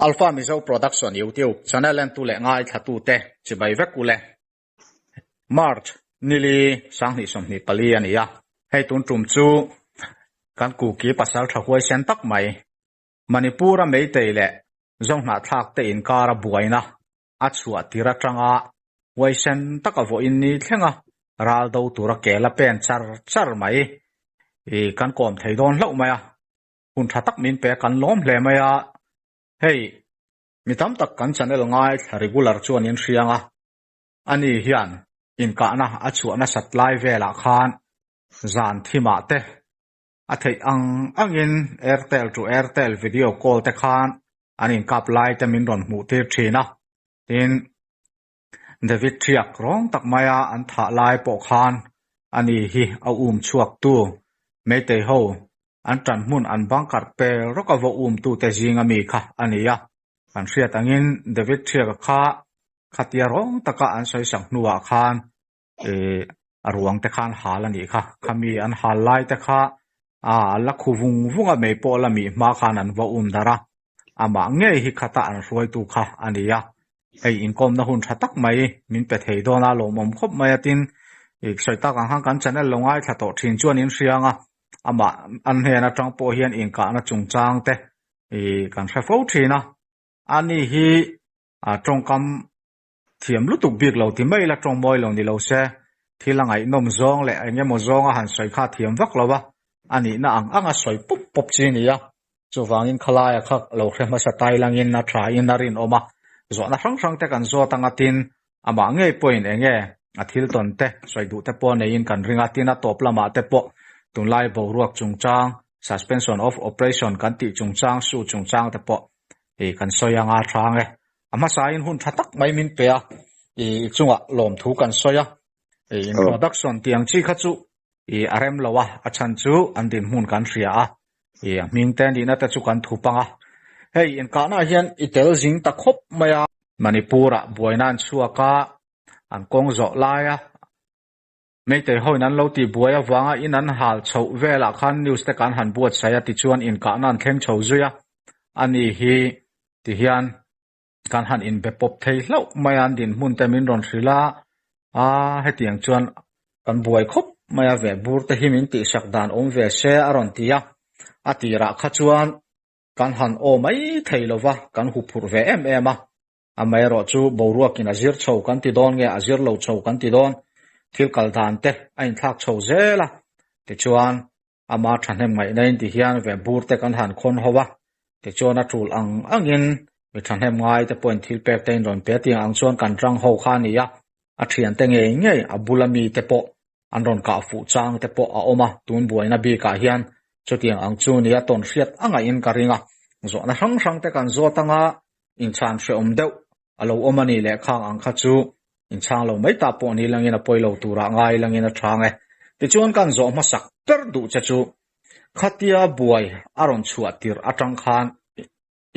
Alpha Mizo Production YouTube channel entu leh ngaithlatute chibai vek ule. March nili 2024 a ni a, hei tun tum chu kan Kuki pasal tha huaisen tak mai Manipur-a Meitei leh Zohnahthlak te inkara buaina a chhuah tir atanga huaisen taka vawiin ni thlenga ral do tura kel a pen char char mai i kan kawm thei dawn hlauh mai a, hun tha tak min pe a kan lawm hle mai a, hei mi tam tak kan channel ngaithla regular chuan in hriang a, ani hian inkahna a chhuah nasat lai velah khan zan thimah te A theih ang angin Airtel to Airtel video call te khan an inkap lai te min rawn hmuh tir thin a, tin David Thiak rawng tak maia an thah lai pawh khan ani hi a um chhuak tu Meitei ho an tan hmun an bunker pel rawk a va um tu te zinga mi kha a ni a, kan hriat angin David Thiaka kha khatia rawng taka an sawisak hnuah khan eh a ruang te khan hal a nih kha khami an hal lai te kha a la khu vung vung a mei pawh la mih hma khan an va um darh a amah ngei hi khata an hruaitu kha a ni a hei inkawmna hun tha tak mai min pe thei dawn a lawmawm khawp mai a tin ih sawi tak ang khan kan channel lo ngaithla tawh thin chuan in hriang a amah an hnen atang pawh hian inkahna chungchang te ih kan hre fo thin a ani hi a tawngkam Thiam lutuk bik lo ti mai la tawng mawi lo ni lo se, thil a ngaihnawm zawng leh eng emaw zawnga han sawi kha thiam vak lo a, a nihna ang anga sawi pawp pawp chi a ni a. Chuvangin khalaia kha lo hre hmasa tai langin a tha in a rinawm a, zawhna hrang hrang te kan zawt anga tin amah ngei pawhin eng nge a thil tawn te sawi duh te pawh neiin kan ring a, tin a tawp lamah te pawh tunlai boruak chungchang, suspension of operation kan tih chungchang, su chungchang te pawh i kan sawi anga tha ang e. A hmasain hun tha tak mai min pe a, i chungah lawmthu kan sawi a, i introduction tih ang chi kha chu i a rem lo a, a chhan chu an dinhmun kan hria a, i a hming te nihna te chu kan thup ang a. Hei inkahnaah hian i tel zing ta khawp mai a. Manipur-ah buaina an chhuak a, an kawng zawh laia Meitei hoin an lo tih buai avanga in an hal chhoh velah khan news te kan han buatsaih a tichuan inkahna an thleng chho zui a, ani hi tihian kan han inbe pawp thei hlauh mai a, an dinhmun te min rawn hrilh a, a hetiang chuan kan buai khawp mai a, veh bur te hi min tihsak dan awm ve se a rawn ti a, a tirah kha chuan kan han aw mai thei lova kan huphurh ve em em a. Amaherawh chu boruakin a zir chho kan ti dawn nge a zir lo chho kan ti dawn, thil kal dan te a inthlak chho zel a, tichuan ama thahnem ngaihna in ti hian ve bur te kan han khawn ho a, tichuan a tul ang angin mi thahnem ngai te pawhin thil pek te in rawn pe tiang ang chuan kan rang ho kha a ni a, a thiante ngei ngei a bula mi te pawh an rawn kah fuh chang te pawh a awm a, tun buaina bikah hian chutiang ang chu nia tawn hriat a ngaihin ka ring a, zawhna hrang hrang te kan zawt anga inchhan hrehawm deuh a lo awm a ni leh khang ang kha chu inchhang lo mai ta pawh ni langin a pawi lo turah ngai langin a chhang e. Tichuan kan zawh hmasak ber duh che chu khatia buai a rawn chhuah tirh atang khan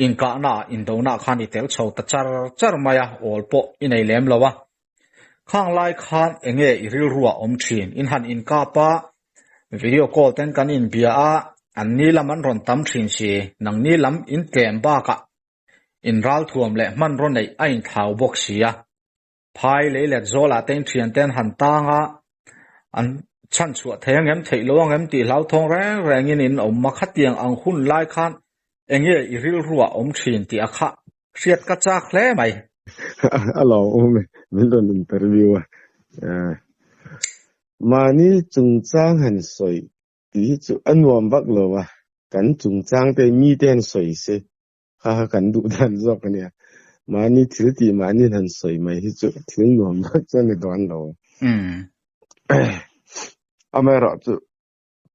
inkahna indona khan i tel chho ta char char mai a, awl pawh i nei lem lo a. Khang lai khan enge i rilruah awm thin? In han inkap a, video call ten kan inbia a, an ni lam an rawn tam thin si, nangni lam in tlem bakah In ralthuam leh hmanraw neih a inthlau bawk si a, phai lei let zawlah te in thiante an han tang a, an chhan chhuah thei ang em, theih lo ang em tih hlauthawng reng rengin in awm a, khatiang ang hun lai khan enge i rilruah awm thin tih a kha hriat ka chak hle mai. A lawmawm e, min rawn interview a. Mahni chungchang han sawi tih hi chu a nuam vak lo a, kan chungchang te mite han sawi se Kha kha kan duh dan zawk a nia. Mahni thil tih mahni han sawi mai hi chu thil nuam vak chu a ni dawn lo. Amaherawh chu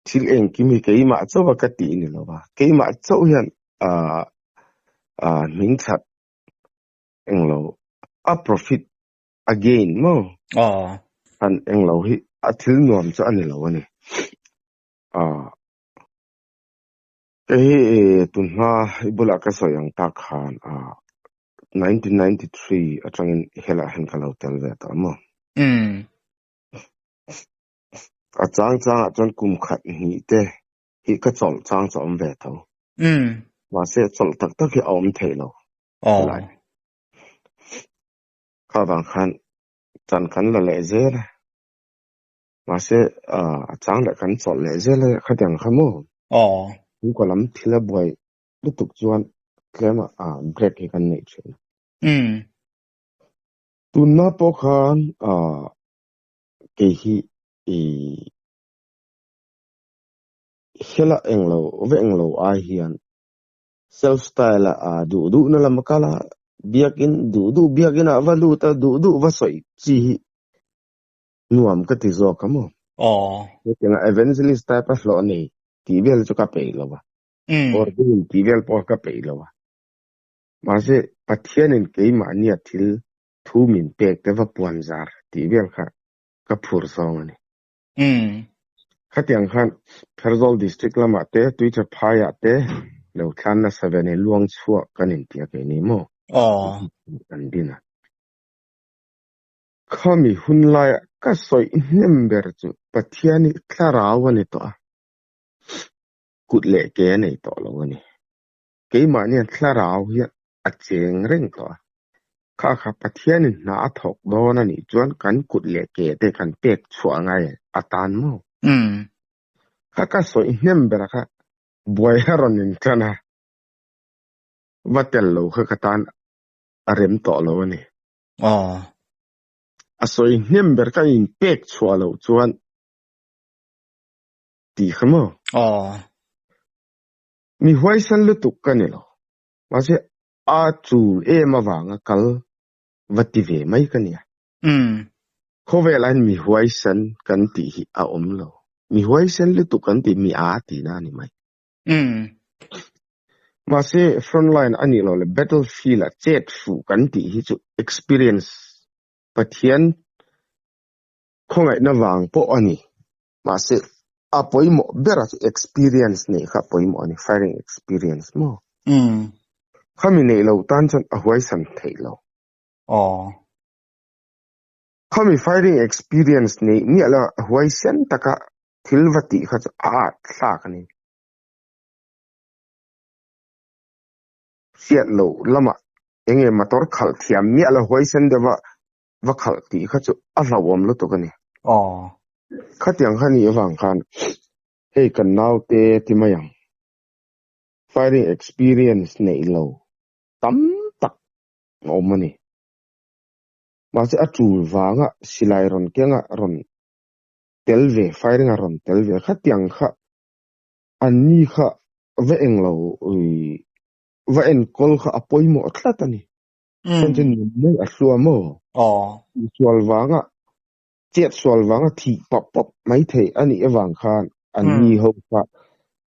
thil engkim hi keimah chauh a ka tih ni lo a, keimah chauh hian ah ah hming that englo a profit a gain maw han englo hi a thil nuam chu a ni lo a ni. Ah. Hei hi tunhma i bulah ka sawi ang tak khan ah 1993 atangin helaiah hian ka lo tel ve tawh maw? A chang changah chuan kum khat hnih te hi ka chawlh chang chu a awm ve tho. Mahse chawlh tak tak hi a awm thei lo. Helai kha vang khan chan kan la leh zel a, mahse a chang leh kan chawlh leh zel a khatiang kha maw? Chhungkaw lam thil a buai lutuk chuan tlem a break hi kan neih thin a. Tunna pawh khan kei hi i hela englo ve englo ai hian self style a duh duh na lam a kal a, biakin duh duh biakin ah va lut a, duh duh va sawi chi hi nuam ka ti zawk a maw? Hetianga evangelist type a hlawh nei tih vel chu ka peih lo a, ordain tih vel pawh ka peih lo a. Mahse Pathianin keimahnia thil thu min pek te va puan zar tih vel kha ka phur zawng a ni. Khatiang khan Pherzawl District lamah te, Tuicha phaiah te lo thlan nasa ve ni, luang chhuak kan intia kei ni maw? Kan din a. Khami hun laia ka sawi hnem ber chu Pathian hi thlarau a ni tawh a, kut leh ke a nei tawh lo a ni. Keimahnian thlarau hian a cheng reng tawh a. Kha kha Pathianin hna a thawk dawn a nih chuan kan kut leh ke te kan pek chhuah ngai a tan maw? Kha ka sawi hnem ber kha buai a rawn intan a, va tel lo kha ka tan a rem tawh lo a ni. A sawi hnem ber ka inpek chhuah loh chuan tih kha maw? Mi huaisan lutuk ka ni lo. Mahse, a chul em avanga kal va ti ve mai ka nia. Khawvel ah hian mi huaisan kan tih hi a awm lo. Mi huaisan lutuk kan tih mi a tihna a ni mai. Mahse, front line a nih loh leh battle field ah chet fuh kan tih hi chu experience Pathian khawngaihna vang pawh a ni. Mahse, a pawimawh ber a chu experience neih kha a pawimawh a ni, firing experience maw? Khami neih lo tan chuan a huaisan theih lo. Khami firing experience neih miah lo a huaisen taka thil va tih kha chu a at thlak a ni. Hriat loh lamah eng nge motor khalh thiam miah lo huaisen deuha va khalh tih kha chu a hlauhawm lutuk a ni. Khatiang kha nih avang khan hei kan naute ti mai ang firing experience neih lo tam tak a awm a ni. Mahse a tul vanga silai rawn kenga rawn tel ve firing a rawn tel ve khatiang kha an ni kha va englo va enkawl kha a pawimawh tlat a ni. Chuan chu nun mai a hlua maw? Sual vanga chet sual vanga thih pap pap mai thei a nih avang khan an ni ho kha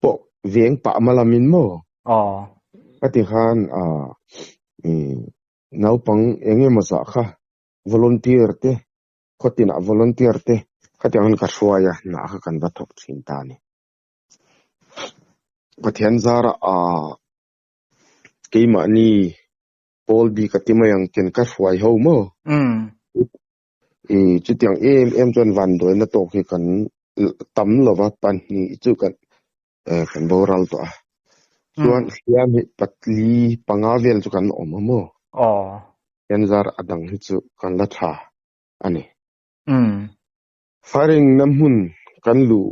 pawh veng pah malamin maw? Ka ti khan naupang eng emaw zah kha volunteer te khawtinah volunteer te khatiang hian ka hruai a hnah kha kan va thawk thin ta a ni. Pathian zarah keimahni pawl bik a ti mai ang ken ka hruai ho maw? I chutiang em em chuan vanduaina tawk hi kan tam lova pahnih chu kan kan boral tawh a. Chuan hliam hi patli panga vel chu kan awm a maw? Hian zar a dang hi chu kan la tha a ni. Firing na hmun kan luh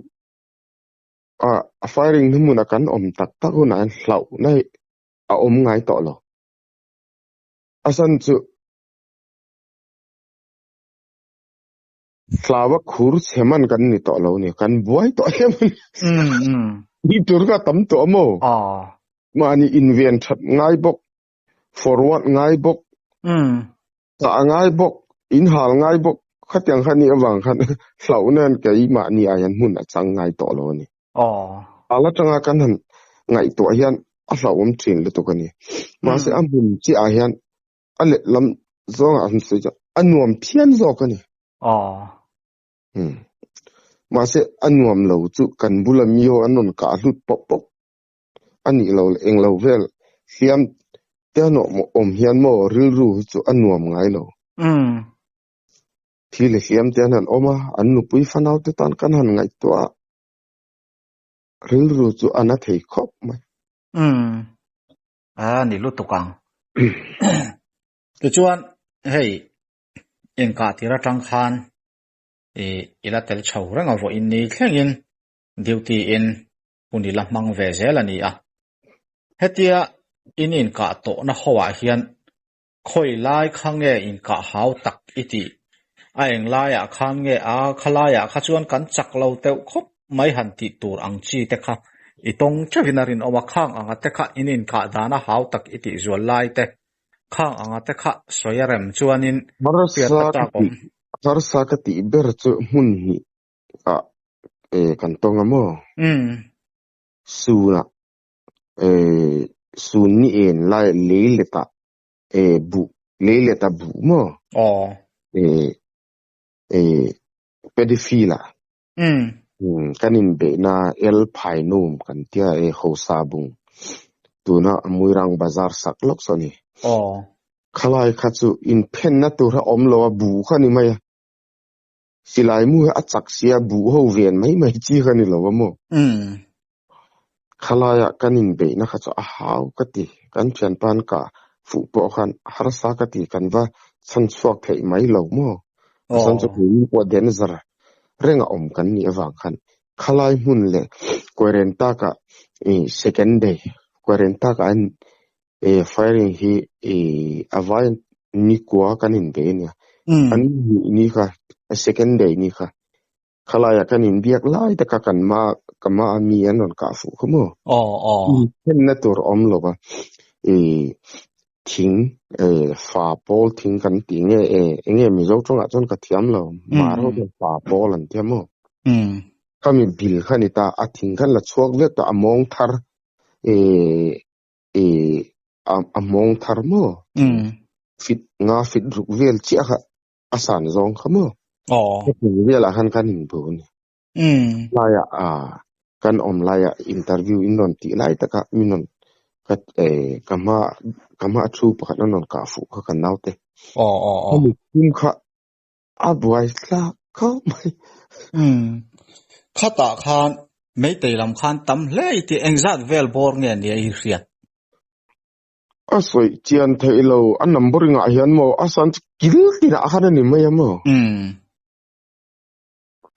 a, a firing na hmun a kan awm tak tak hunah hian hlauhna hi a awm ngai tawh lo. A san chu hlau a khur chhe man kan ni tawh lo a ni, kan buai tawh em a ni. Ni tur kha a tam tawh a maw? Mahni inven that ngai bawk, forward ngai bawk, tah ngai bawk, inhal ngai bawk, khatiang kha nih avang khan hlauhna hian keimahni ah hian hmun a chang ngai tawh lo a ni. Al atanga kan han ngaihtuah hian a hlauhawm thin lutuk a ni. Mahse a hmun chiah ah hian a lehlam zawngah han sawi chuan a nuam phian zawk a ni. Mahse a nuam lo chu kan bula mi ho an rawn kah hlut pawp pawp a nih lo leh englo vel hliam te an awm hian maw rilru hi chu a nuam ngai lo. Thi leh hliam te an han awm a, an nupui fanau te tan kan han ngaihtuah a, rilru chu a na thei khawp mai. A ni lutuk ang. Tichuan hei inkah tir atang khan i i la tel chho reng a vawiin ni thlengin duty in hun i la hmang ve zel a ni a. Hetia in inkah tawhna ho ah hian khawi lai kha nge inkah hau tak i tih? A eng laiah khan nge a khalaiah kha chuan kan chak lo teuh khawp mai han tih tur ang chi te kha i tawng theuhin a rinawm a, khang anga te kha in inkah dana hau tak i tih zual lai te, khang anga te kha sawi a rem chuanin hriat Harsa a ka chak awm. tih harsa ka tih ber chu hmun hnih ah kan tawng a maw? Sunah sun ni en lai lei letah buh lei letah buh maw? Pedifila Kan inbeihna El Phainum kan tia e Hosa bung tuna Muirang bazar sak lawk saw ni. Khalai kha chu inphenna tur a awm lo a, buh kha ni mai a. Silai mu hi a chak sia buh ho ven mai mai chi kha ni lo a maw? Khalaiah kan inbeihna kha chu a hau ka ti. Kan thianpa an kah fuh pawh khan harsa ka ti kan va chhan chhuak theih mai lo maw? A chhan chu keini pawh danger renga awm kan nih avang khan khalai hmun leh Quarantaka second day Quarantaka an firing hi a vai nikua kan inbei a nia. An ni kha second day ni kha Khalaiah kan inbiak lai taka kan ma ka ma a mi an rawn kah fuh kha maw? Aw aw. Inphenna tur a awm lo va, i thing e fa pawl thing kan tih nge e enge Mizo tawngah chuan ka thiam lo, Mar ho chuan fa pawl an tia maw? Khami bil kha ni ta, a thing khan la chhuak vek tawh a mawng thar e e a mawng thar maw? Fit nga fit ruk vel chiah kha a san zawng kha maw? Aw. Hetiang velah khan kan inbu a ni. Laiah ah kan awm laiah interview in rawn tih lai taka min rawn ka eh ka hma ka hma a thu pakhat an rawn kah fuh kha kan naute. Aw aw aw. Hemi tum kha a buai thlak khawp mai. Khatah khan Meitei lam khan tam hle i tih engzat vel bawr nge nia i hriat? A sawi chian theih lo, a number ngah hian maw a san chu kil tinah khan a ni mai a maw?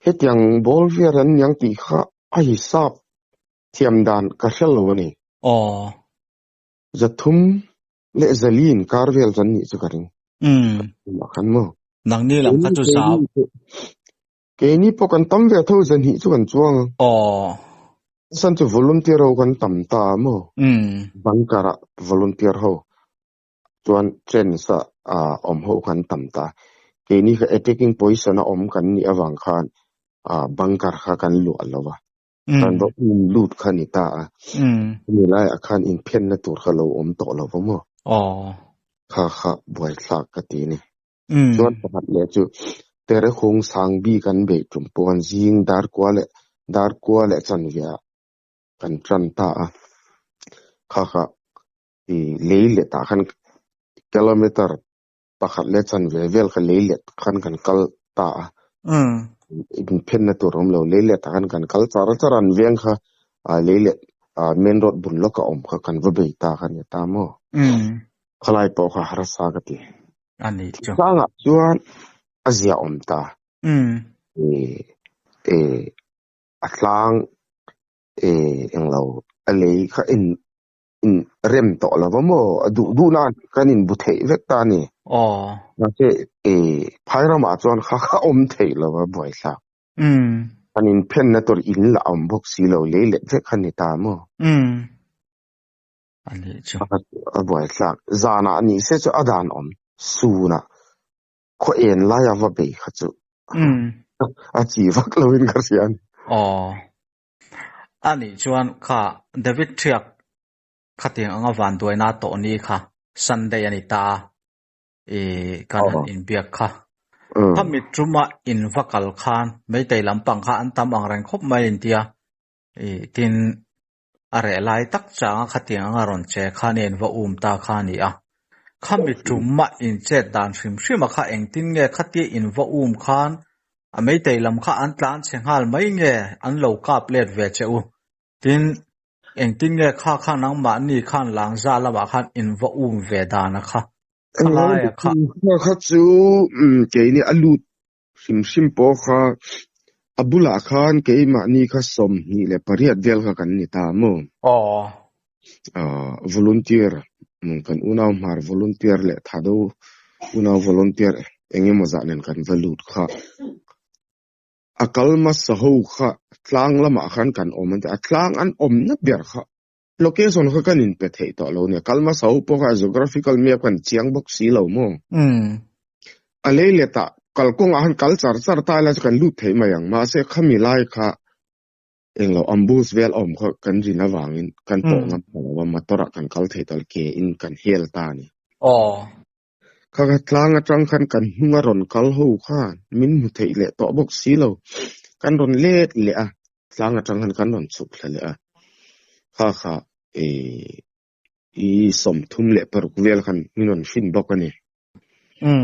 Hetiang ball vel an niang tih kha a hisap thiam dan ka hre lo a ni. Aw. Zathum leh zali inkar vel chu an nih chu ka ring. Tunah khan maw? Nangni lam kha chu zau. Keini pawh kan tam ve tho zahnih chu kan chuang ang. Aw. San chu volunteer ho kan tam ta a maw? Bunker ah volunteer ho chuan chance a awm ho kan tam ta. Keini kha attacking position a awm kan nih avang khan bunker kha kan luah lo a. Kan va um lut kha ni ta a. Chumi laiah khan inphenna tur kha lo awm tawh lo va maw? Aw. Kha kha buaithlak ka ti a ni. Chuan pakhat leh chu Terekhung sang bik an beih tum pawh an zing dar kua leh dar kua leh chanve ah kan tan ta a, kha kha i lei let ah khan kilometer pakhat leh chanve vel kha lei let khan kan kal ta a, inphenna tur a awm lo, lei let ah khan kan kal char char a, an veng kha lei let main road bul lawk a awm kha kan va bei ta kha a ni ta maw? Khalai pawh kha harsa ka ti. A nih chu. Tlangah chuan a zia awm ta. E a tlang e englo a lei kha in in rem tawh lo va maw a duh duh nan kan in bu theih vek ta a ni. Aw. Mahse e phai ramah chuan kha kha awm theih lo va buaithlak. Kan in phenna tur in la awm bawk si lo lei let vek kha ni ta maw. A nih chu. A buaithlak. Zanah ni se chu a dan awm. Sunah khaw en laia va bei kha chu a chi vak loin ka hria a ni. Aw. A nih chuan kha David Thiak khatiang anga vanduaina tawh ni kha Sunday a ni ta a, i kan han inbiak kha. Khami tuma in va kal khan Meitei lampang kha an tam ang reng khawp mai intia. I tin A reh lai tak changa khatiang anga rawn che kha nen va um ta kha a ni a. Khami tumah inchet dan hrim hrim a kha engtin nge khatia in va um khan a meitei lam kha an tlan chhe nghal mai nge an lo kap let ve che u. Tin, Engtin nge kha kha nangmahni khan Langza lamah khan in va um ve dan a kha? Khalaia kha. Kha kha chu keini a lut hrim hrim pawh kha a bulah khan keimahni kha 28 vel kha kan ni ta maw? Aw. Volunteer kan unau hmar volunteer leh Thado unau volunteer eng emaw zah nen kan va lut kha. A kal hmasa ho kha tlang lamah khan kan awm an ti a, tlang an awmna ber kha location kha kan inpe theih tawh lo nia, kal hmasa ho pawh kha geographical map kan chiang bawk si lo maw? A lei letah kalkawngah khan kal char char ta ila chu kan lut thei mai ang, mahse khami lai kha englo ambush vel awm kha kan rin avangin kan pawh ngam ta lo a, motor ah kan kal thei ta lo, ke in kan hel ta a ni. Kha kha tlang atang khan kan hnung a rawn kal ho khan min hmu theih leh tawh bawk si lo. Kan rawn let leh a, tlang atang khan kan rawn chhuk thla leh a. Kha kha i 36 vel khan min rawn hrin bawk a ni.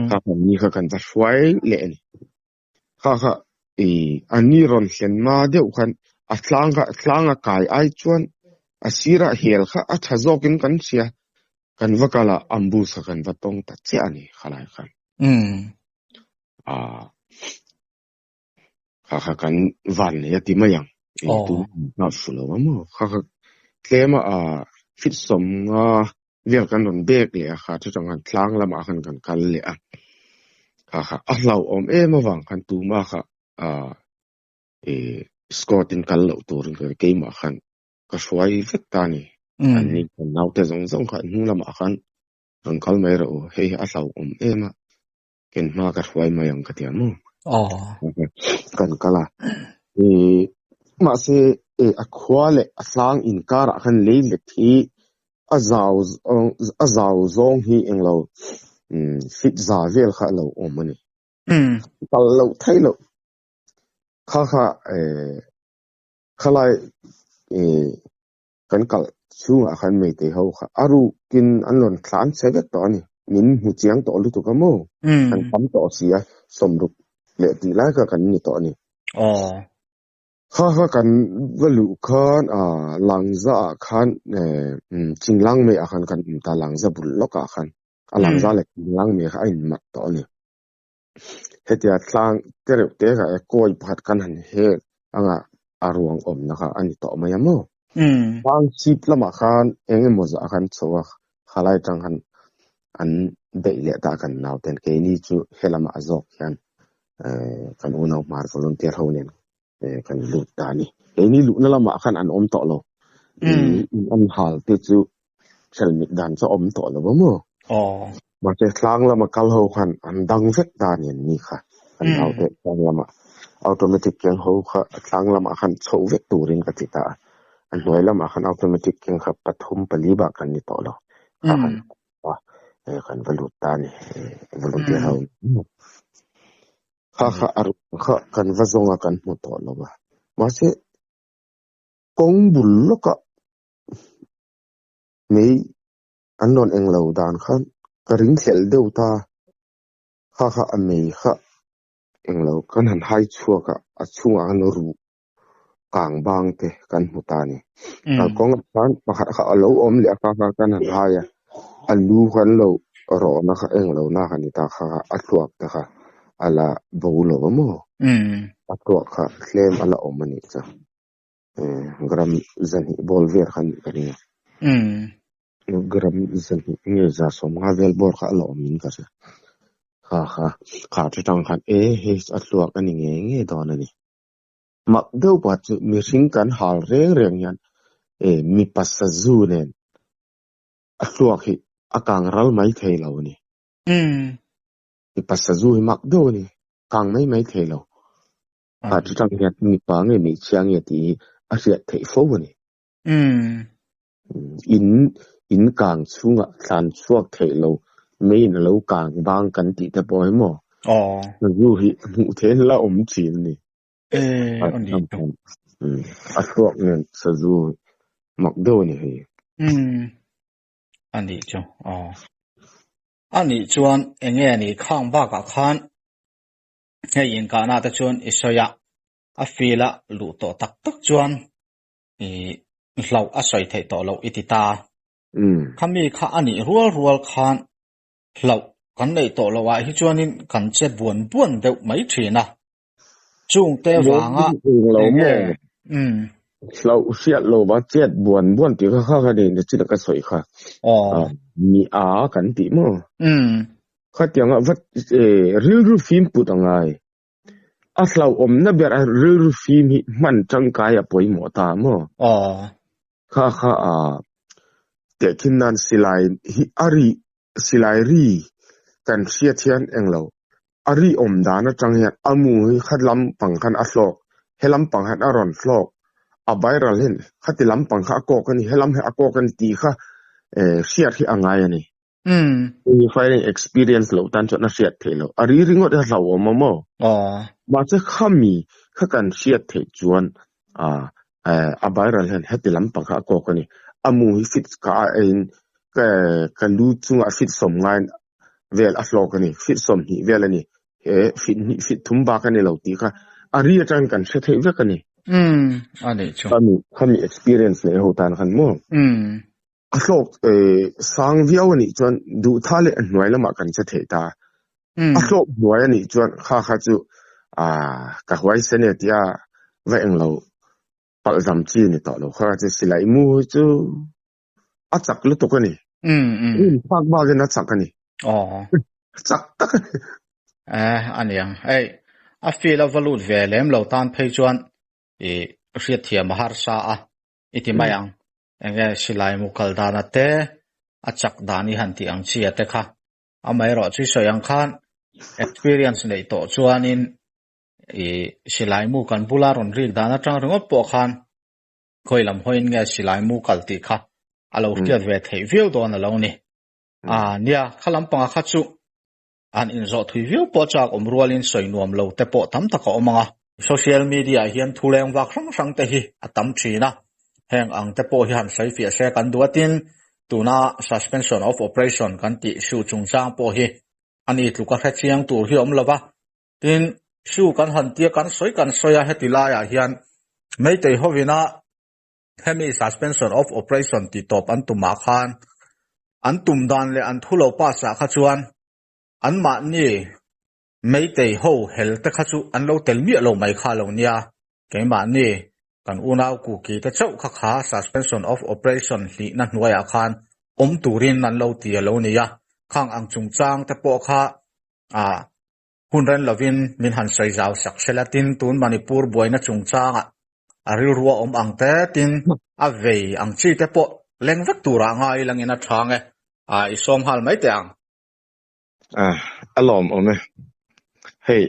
Kha kha ni kha kan va hruai leh a ni. Kha kha i a ni rawn hlen ma deuh khan a tlang kha tlang a kai ai chuan a sirah hel kha a tha zawkin kan hria. Kan va kal a ambush kha kan va tawng ta chiah a ni khalai khan. Ah kha kha kan van nei a ti mai ang. Tu na fu lo a maw kha kha tlem a fit 50 vel kan rawn bek leh a kha chutang khan tlang lamah khan kan kal leh a kha kha a hlauhawm em avang khan tuma kha ah squad in kal loh turin keimah khan ka hruai vek ta a ni. An ni kan naute zawng zawng kha hnung lamah khan rawn kal mai rawh u, hei hi a hlauhawm em a, ken hma ka hruai mai ang ka ti a maw? Kan kal a, mahse a khua leh a tlang inkarah khan lei let hi a zau a zau zawng hi englo fit za vel kha a lo awm a ni. Kal loh theih loh kha kha Khalai kan kalh chhungah khan Meitei ho kha a rukin an rawn tlan che vek tawh a ni. Min hmu chiang tawh lutuk a maw? Kan tam tawh si a, 60 leh tih lai kha kan ni tawh a ni. Kha kha kan va luh khan Langza ah khan Chinglang mei ah khan kan awm ta, Langza bul lawkah khan. A Langza leh Chinglang mei kha a inmat tawh a ni. Hetia tlang te reuh te kha e kawi pakhat kan han hel anga a ruang awmna kha a ni tawh mai a maw? Tlang chhip lamah khan eng emaw zah khan chho a, khalai tang khan an beih leh ta kan nauten keini chu helamah zawk hian kan unau hmar volunteer ho nen kan lut ta a ni. Keini luhna lamah khan an awm tawh lo. An hal te chu hrelmit dan chu a awm tawh lo a maw? Mahse tlang lama kal ho khan an dang vek ta a ni an ni kha. An naute tlang lama automatic keng ho kha tlang lamah khan chhoh vek turin ka ti ta a. A hnuai lamah khan automatic keng kha pathum pali bak kan ni tawh lo. Kha khan kan va lut ta a ni volunteer ho. Kha kha a ruk kha kan va zawng a kan hmu tawh lo a. Mahse kawng bul lawkah mei an rawn eng lo dan khan ka ring hlelh deuh ta. Kha kha a mei kha eng lo kan han hai chhuak a, a chhungah khan ruh kang bang te kan hmu ta a ni. Kalkawngah khan pakhat kha a lo awm leh a, kha kha kan han hai a, a lu khan lo rawhna kha eng lo na kha ni ta kha kha a thluak te kha a la bo lo a maw? A thluak kha tlem a la awm a nih chu. Gram 200 ball vel kha a nih ka ring a. Gram 200 nge 150 vel bawr kha a la awm in ka hria. Kha kha kha atang khan e hei a thluak a ni ngei ngei dawn a ni. Mak deuh pakhat chu mihring kan hal reng reng hian e mipa sazu nen a thluak hi a kang ral mai thei lo a ni. Mipa sazu hi mak deuh a ni, kang mai mai thei lo. Kha chutang hian mipa nge hmeichhia nge tih hi a hriat theih fo a ni. In in kang chhungah thlan chhuak theih lo meiin a lo kang bang kan tih te pawh hi maw? Sazu hi hmuh theih la awm thin a ni. A thluak nen sazu mak deuh a ni hei. A nih chu aw. A nih chuan eng nge ni khang bakah khan hei inkahna te chuan i sawi a, a feel a luh tawh tak tak chuan i. Hlauh a sawi theih tawh loh i ti ta. Khami kha a nih rual rual khan hlauh kan neih tawh loh ah hi chuanin kan che buan buan deuh mai thin a. Chungte vanga eng nge? Hlauh hriat lo va chet buan buan tih kha kha kha ni nachin a ka sawi kha. Mi a kan tih maw? Khatianga va rilru fim put a ngai. A hlauhawmna ber a rilru fim hi hman tangkai a pawimawh ta maw? Kha kha a tehkhin nan silai hi a ri silai ri kan hriat hian englo a ri awm dan atang hian a mu hi kha lampang khan a hlawk he lampang hian a rawn hlawk a viral hian khati lampang kha a kawk a ni helam hi a kawk a ni tih kha hriat hi a ngai a ni. Hei firing experience loh tan chuan a hriat theih loh. A ri ringawt hi a hlauhawm a maw? Mahse khami kha kan hriat theih chuan a viral hian heti lampang kha a kawk a ni. A mu hi fit ka a eiin ka lu chungah fit sawm ngaiin vel a hlawk a ni. Fit 20 vel a ni. He fit hnih fit thum bak a ni lo tih kha a ri atangin kan hre theih vek a ni. A nih chu. Khami experience nei ho tan khan maw? A hlawk sang viau a nih chuan duhtha leh a hnuai lamah kan che thei ta. A hlawk hnuai a nih chuan kha kha chu ka huaisen e tia va englo palh zam chi a ni tawh lo. Kha kha chu silai mu hi chu a chak lutuk a ni. Rin phak bakin a chak a ni. Chak tak a ni. A niang. Hei a field a va lut ve lem lo tan phei chuan i hriatthiam a harsa a i ti mai ang. Enge silai mu kal dana te, a chak dan i han tih ang chi a te kha. Amaherawh chu i sawi ang khan experience neih tawh chuanin i silai mu kan bula rawn rik dan atang ringawt pawh khan khawi lam hawiin nge silai mu kal tih kha a lo hriat ve theih viau dawn a lo ni. A nia, kha lampanga kha chu An inzawh thui viau pawh chak awm rualin sawi nuam lo te pawh tam tak a awm ang a. Social media ah hian thu leng vak hrang hrang te hi a tam thin a, heng ang te pawh hi han sawi fiah se kan duh atin tuna suspension of operation kan tih hriu chungchang pawh hi a ni tluk a hre chiang tur hi a awm lo va. Tin, hriu kan han tia kan sawi kan sawi a heti laiah hian Meitei hovina Hemi suspension of operation ti tawp an tumah khan an tum dan leh an thu lo pass ah kha chuan anmahni Meitei ho hel te kha chu an lo tel miah lo mai kha lo nia. Keimahni kan unau Kuki te chauh kha kha suspension of operation hlihna hnuaiah khan awm turin an lo ti a lo nia. Khang ang chungchang te pawh kha ah Hun ren lovin min han sawi zau sak sela tin tun Manipur buaina chungchangah a rilru a awm ang te tin a vei ang chi te pawh leng vek turah ngai langin a chhang e. A i sawm nghal mai teh ang. A, a lawm awm e. Hei,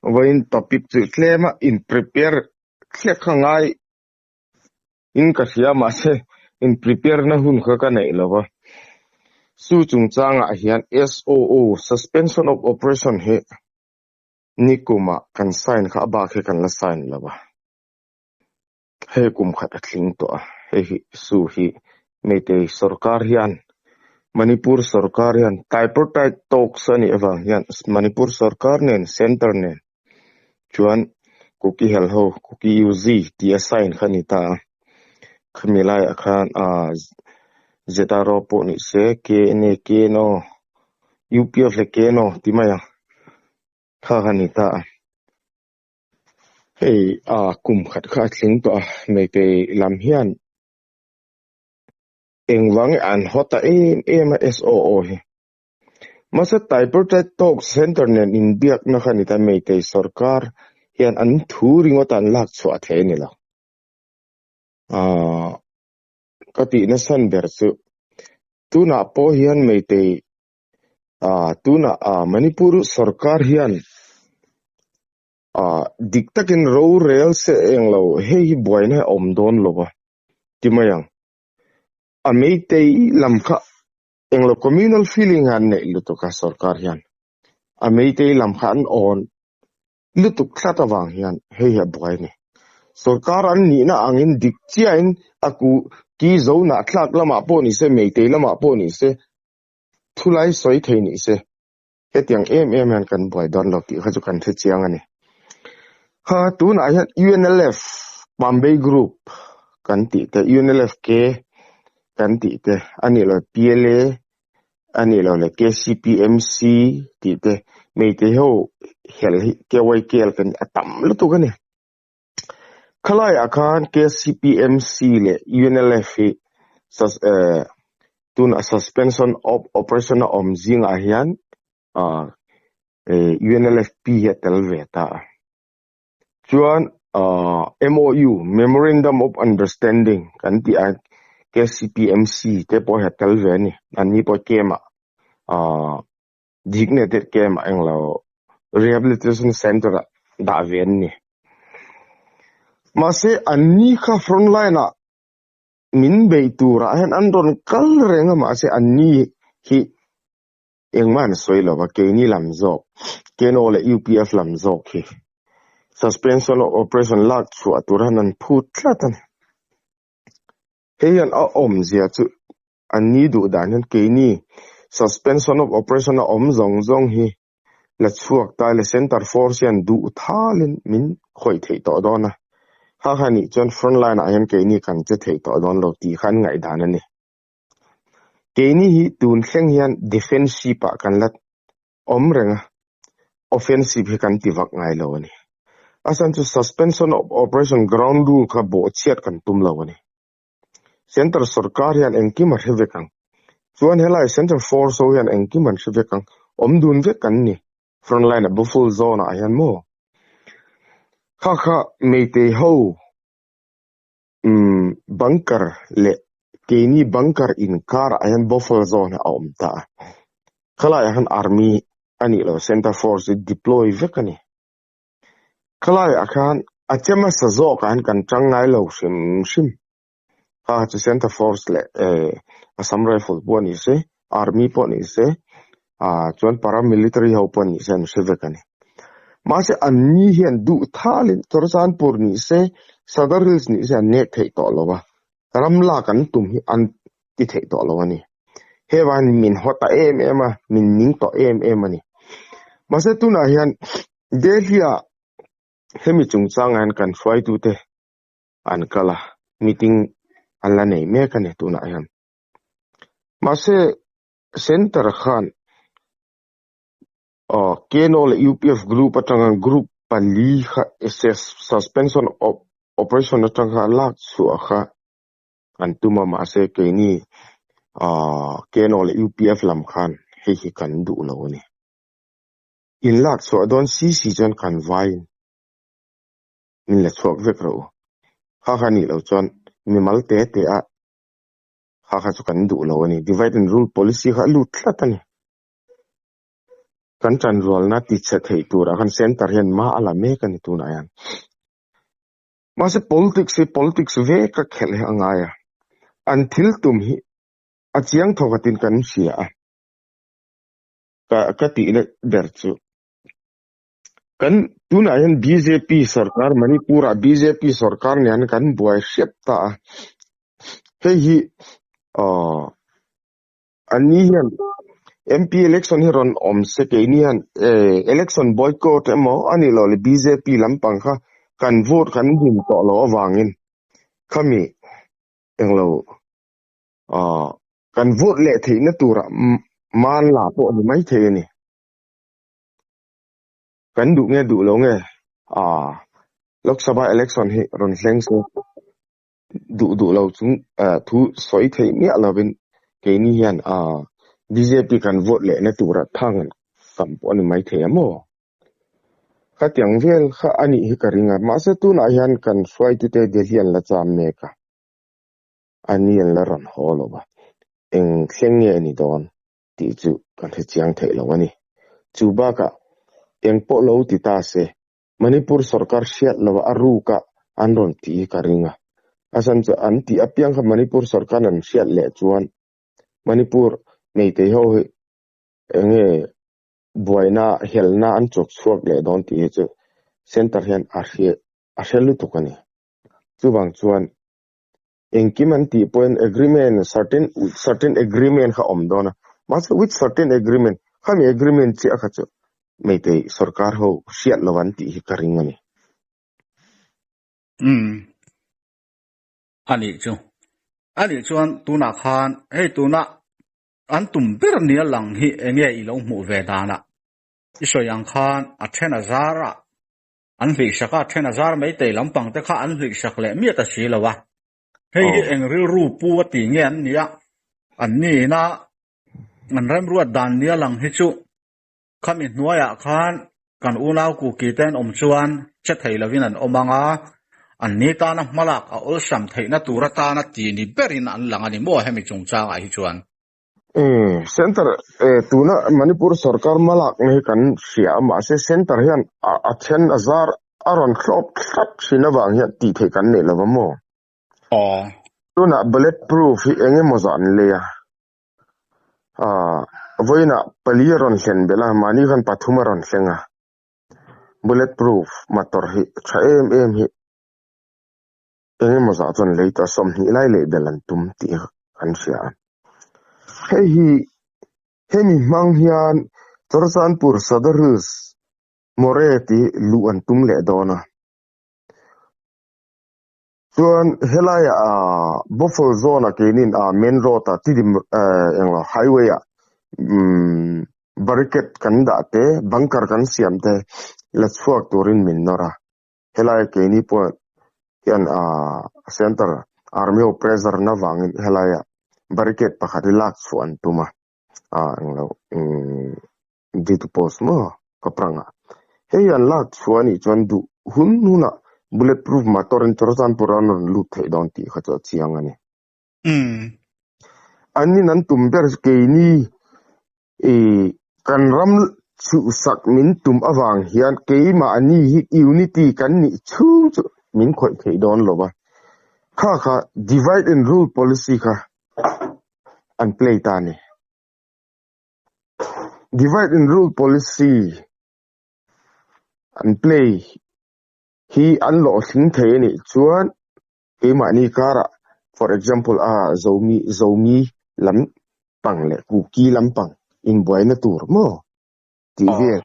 vawiin topic chu tlema in prepare thlek kha ngai in ka hria mahse in prepare na hun kha ka neih lo va. Su chungchangah hian SOO, Suspension of Operation, hi nikumah kan sign kha a bak hi kan la sign lo va. Hei kum khat a tling tawh a, hei hi su hi Meitei sorkar hian Manipur sorkar hian tripartite talks a nih avang hian Manipur sorkar nen Centre nen Chuan Kuki hel ho Kuki UZ tih a sign kha a ni ta a, khami laiah khan ah ZRO pawh ni se KNA KNO UPF leh KNO ti mai ang kha kha a ni ta a. Hei ah kum khat kha a tling tawh a, Meitei lam hian engvang nge an haw ta em em a SOO hi. Mahse Tripartite Talk Centre nen inbiakna kha ni ta Meitei sorkar hian an thu ringawt an lak chhuah thei a ni lo. Aaa ka tih nasan ber chu tunah pawh hian Meitei aaa tunah aaa Manipur sorkar hian aaa dik takin rorel se eng lo hei hi buaina a awm dawn lo a ti mai ang. A Meitei lam kha Englo communal feeling an neih lutuk a sorkar hian a meitei lam kha an awn lutuk tlat avang hian hei hi a buai a ni. Sorkar an nihna angin dik chiahin a ku ki zo nah tlak lamah pawh ni se meitei lamah pawh ni se thulai sawi thei ni se hetiang em em hian kan buai dawn lo tih kha chu kan hre chiang a ni. Ha tunah hian UNLF Bombay Group. kan tih te, UNLFK kan tih te, a nih loh PLA a nih loh leh KCPMC tih te, Meitei ho hel hi KYKL kan a tam lutuk a ni. Khalaiah khan KCPMC leh UNLF hi tunah suspension of operation a awm zingah hian UNLFP hi a tel ve ta a. Chuan MOU, Memorandum of Understanding, kan tih a KCPMC te pawh hi a tel ve a ni. Anni pawh camp ah designated camp ah englo rehabilitation center ah dah ve an ni. Mahse anni kha frontline ah min beih turah hian an rawn kal reng a mahse anni hi Engmah an sawi lo va, keini lam zawk, KNO leh UPF lam zawk hi suspension of operation lak chhuah tur han an phut tlat a ni. Hei hian a awmzia chu an ni duh dan hian keini suspension of operation a awm zawng zawng hi la chhuak ta le center force hian duh thalin min khawih theih tawh dawn a, kha kha nih chuan front line ah hian keini kan che thei tawh dawn lo tih kha an ngaihdan a ni. Keini hi tun thleng hian defensive ah kan la awm reng a, offensive hi kan ti vak ngai lo a ni. A chhan chu suspension of operation ground rule kha bawhchhiat kan tum lo a ni. Centre sorkar hian engkim a hre vek ang. Chuan helai centre force ho hian engkim an hre vek ang. Awm dun vek kan ni. Front line a buffle zone ah hian maw? Kha kha Meitei ho Umm bunker leh keini bunker inkarah hian buffer zone a awm ta a, khalaiah khan army a nih loh center force hi deploy vek a ni. Khalaiah khan a che hmasa zawkah hian kan tang ngai lo hrim hrim. Kha chu center force leh eh Assam Rifle pawh ni se, army pawh ni se, ah chuan paramilitary ho pawh ni se an hre vek a ni. Mahse anni hian duh thalin Chawrchanpur ni se, Sadar Hills ni se an nek theih tawh lo a, ram lak an tum hi an ti theih tawh lo a ni. Hei vangin min haw ta em em a, min ning tawh em em a ni. Mahse tunah hian Delhi-ah hemi chungchangah hian kan hruaitute an kal a, meeting an la nei mek a ni tunah hian. Mahse Centre khan Aw, KNO leh UPF group atanga group pali kha suspension of operation atang kha lak chhuah kha an tum a, mahse keini KNO leh UPF lam khan hei hi kan duh lo a ni. In lak chhuah dawn si si chuan kan vaiin min la chhuak vek rawh u. Kha kha nih loh chuan mimal te te a kha kha chu kan duh lo a ni. Divide and rule policy kha a lut tlat a ni. Kan tanrualna tichhe theih turah khan center hian hma a la mek a ni tunah hian. Mahse politics hi politics vek a khelh hi a ngai a, an thil tum hi a chiang thawk atin kan hria a, ka ka tihna ber chu kan tunah hian bjp sorkar Manipur ah bjp sorkar nen kan buai hrep ta a, hei hi aw Anni hian MP election hi rawn awm se keini hian election boycott emaw a nih loh leh bjp lampang kha kan vote kan him tawh loh avangin khami englo kan vote leh theihna turah man la pawh a ni maithei a ni. Kan duh nge duh lo nge Lok Sabha election hi rawn thleng se. Duh duh lo chung thu sawi theih miah lovin keini hian bjp kan vote lehna tura thang tam pawh a ni mai thei a maw? Khatiang vel kha a nih hi ka ring a, mahse tunah hian kan hruaitute Delhi an la cham mek a, a ni an la rawn haw lo va, eng thleng nge a ni dawn tih chu kan hre chiang theih lo a ni. Chu bakah eng pawh lo ti ta se Manipur sorkar hriat lo a ruk a an rawn tih hi ka ring a. A chhan chu an tih apiang kha Manipur sorkar an hriat leh chuan Manipur Meitei ho hi enge buaina helna an chawk chhuak leh dawn tih hi chu Centre hian a hria a hre lutuk a ni. Chuvang chuan engkim an tih pawhin agreement certain certain agreement kha awm dawn a, mahse with certain agreement khami agreement chiah kha chu Meitei sorkar ho hriat lo an tih hi ka ring a ni. Umm. A nih chu. A nih chuan tunah khan hei tuna an tum ber nia lang hi enge i lo hmuh ve danah i sawi ang khan a then a zar a, an hlihsak a, a then a zar maitei lampang te kha an hlihsak leh miah ta si lo a. Hei hi eng rilru pu a tih nge an nia, an nihna an remruat dan nia lang hi chu khami hnuaiah khan kan unau Kuki te an awm chuan che thei lovin an awm ang a, an ni tana hmalak a awlsam theihna tur atana ti ni berin an lang a ni maw hemi chungchangah hi chuan. Center tuna Manipur sorkar hmalakna hi kan hria a, mahse center hian a then a zar a rawn hlawp thlap thin avang hian tih theih kan nei lova maw? Aw. Tunah bullet proof hi eng emaw zah an lei a, vawiinah pali a rawn hlen belh a, mahni khan pathum a rawn thleng a, bullet proof motor hi tha em em hi eng emaw zah chuan lei tawh a, 20 lai leh belh an tum tih kan hria a. Hei hi hemi hmang hian Churachandpur Sadar Hills More tih luh an tum leh dawn a. Chuan helaiah ah Buffalo Zone ah keinin ah main road ah Tidim englo highway ah umm barricade kan dah te bunker kan siam te la chhuak turin min nawr a. Helai keini pawh hian ah center army ho pressure na vangin helaiah barricade pakhat hi lak chhuah an tum a ah englo umm Duty post maw ka prang a. Hei an lak chhuah anih chuan duh hun hunah bullet proof motor in Churachandpur an rawn lut theih dawn tih kha chu a chiang a ni. An in an tum ber chu keini ih kan ram chhuhsak min tum avang hian keimahni hi unity kan nih chhung chu min khawih theih dawn lo va. Kha kha divide and rule policy kha an play ta a ni. Divide and rule policy an play hi an hlawhtling thei a nih chuan keimahni karah for example a Zomi Zomi lam pang leh Kuki lam pang inbuaina tur maw tih vel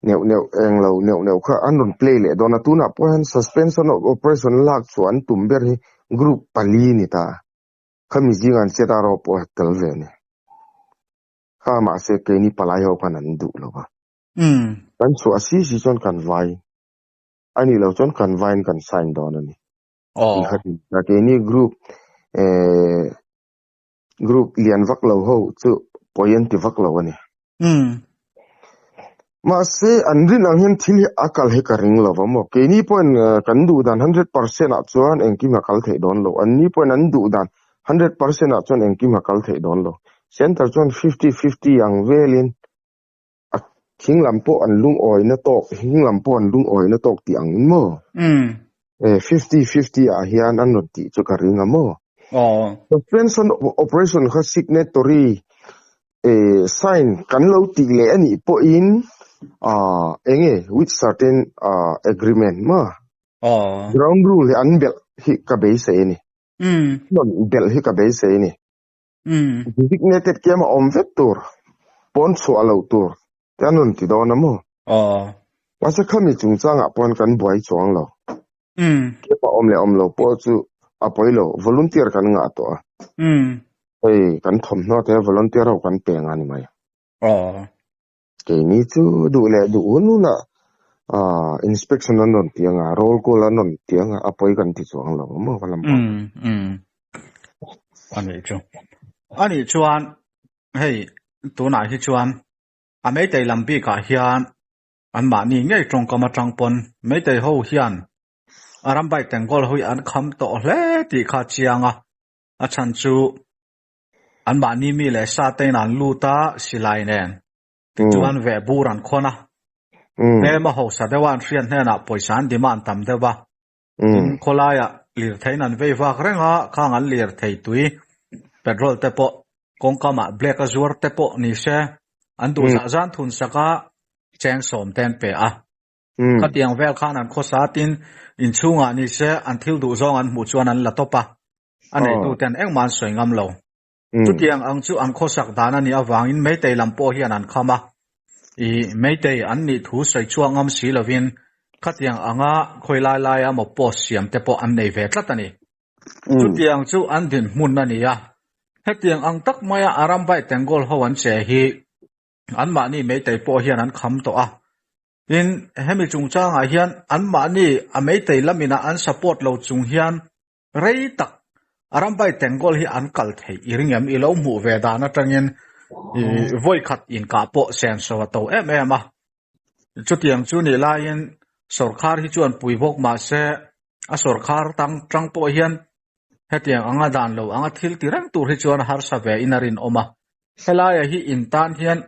neuh neuh eng lo neuh neuh kha an rawn play leh dawn a tunah pawh hian suspension of operation lak chhuah an tum ber hi group pali a ni ta. Khami zingah an chet a rawh pawh a tel ve a ni. Kha mahse keini palai ho khan an duh lo va. Kan chhuah si si chuan kan vai a nih loh chuan kan vaiin kan sign dawn a ni. Tih kha tin ta keini group eh group lian vak lo ho chu pawi an ti vak lo a ni. Mahse an rin ang hian thil hi a kal hi ka ring lo va maw. Keini pawhin kan duh dan 100% ah chuan engkim a kal theih dawn lo. Anni pawhin an duh dan 100% ah chuan engkim a kal theih dawn lo. Centre chuan 50-50 ang velin a thing lam pawh an lungawina tawk, hing lam pawh an lungawina tawk tih angin maw. 50-50 ah hian an rawn tih chu ka ring a maw. Suspension of operation kha signatory sign kan lo tih leh a nih pawhin eng nge with certain agreement maw ground rule hi an belh hi ka beisei a ni. Rawn belh hi ka beisei a ni. Designated camp a awm vek tur, pawn chhuah loh tur te an rawn ti dawn a maw? Mahse khami chungchangah pawn kan buai chuang lo. Camp a awm leh awm lo pawh chu a pawi lo, volunteer kan ngah tawh a. Hei kan thawmhnaw te volunteer ho kan peng a ni mai. Keini chu duh leh duh hun hunah inspection an rawn ti anga, roll call an rawn ti anga, a pawi kan ti chuang lo maw ka lam pawh. A nih chu. A nih chuan hei tunah hi chuan a Meitei lam bikah hian anmahni ngei tawngkam atang pawn Meitei ho hian a ram bike tengkawl ho hi an kham tawh hle tih kha a chiang a, a chhan chu Anmahni mi leh sa tein an lut a, silai nen. Tichuan veh bur an khawn a. Hmelma hausa deuha an hriat hnenah pawisa an demand tam deuh a. Tin, khawlaiah lirtheiin an vei vak reng a, khang an lirthei tui, petrol te pawh kawngkamah black a zuar te pawh ni se, an duh zah zan thun sak a, cheng sawm te an pe a. Khatiang vel khan an khawsa tin, inchhungah ni se an thil duh zawng an hmuh chuan an la tawp a. A neituten engmah an sawi ngam lo. Chutiang ang chu an khawsak dan a nih avangin Meitei lam pawh hian an kham a. I Meitei an nih thu sawi chhuak ngam si lovin khatiang anga khawi lai laia maw post siam te pawh an nei ve tlat a ni. Chutiang chu an dinhmun a ni a. Hetiang ang tak maia Arambai Tengol ho an che hi anmahni Meitei pawh hian an kham tawh a. Tin, hemi chungchangah hian anmahni a Meitei lamina an support lo chung hian rei tak Arambai Tengol hi an kal theih i ring em? I lo hmuh ve dan atangin i vawikhat inkah pawh senso a to em em a. Chutiang chu nih laiin sawrkhar hi chuan pui bawk mah se a sawrkhar tang tang pawh hian hetiang anga dan lo anga thil ti reng tur hi chuan harsa ve in a rinawm a. Helaiah hi in tan hian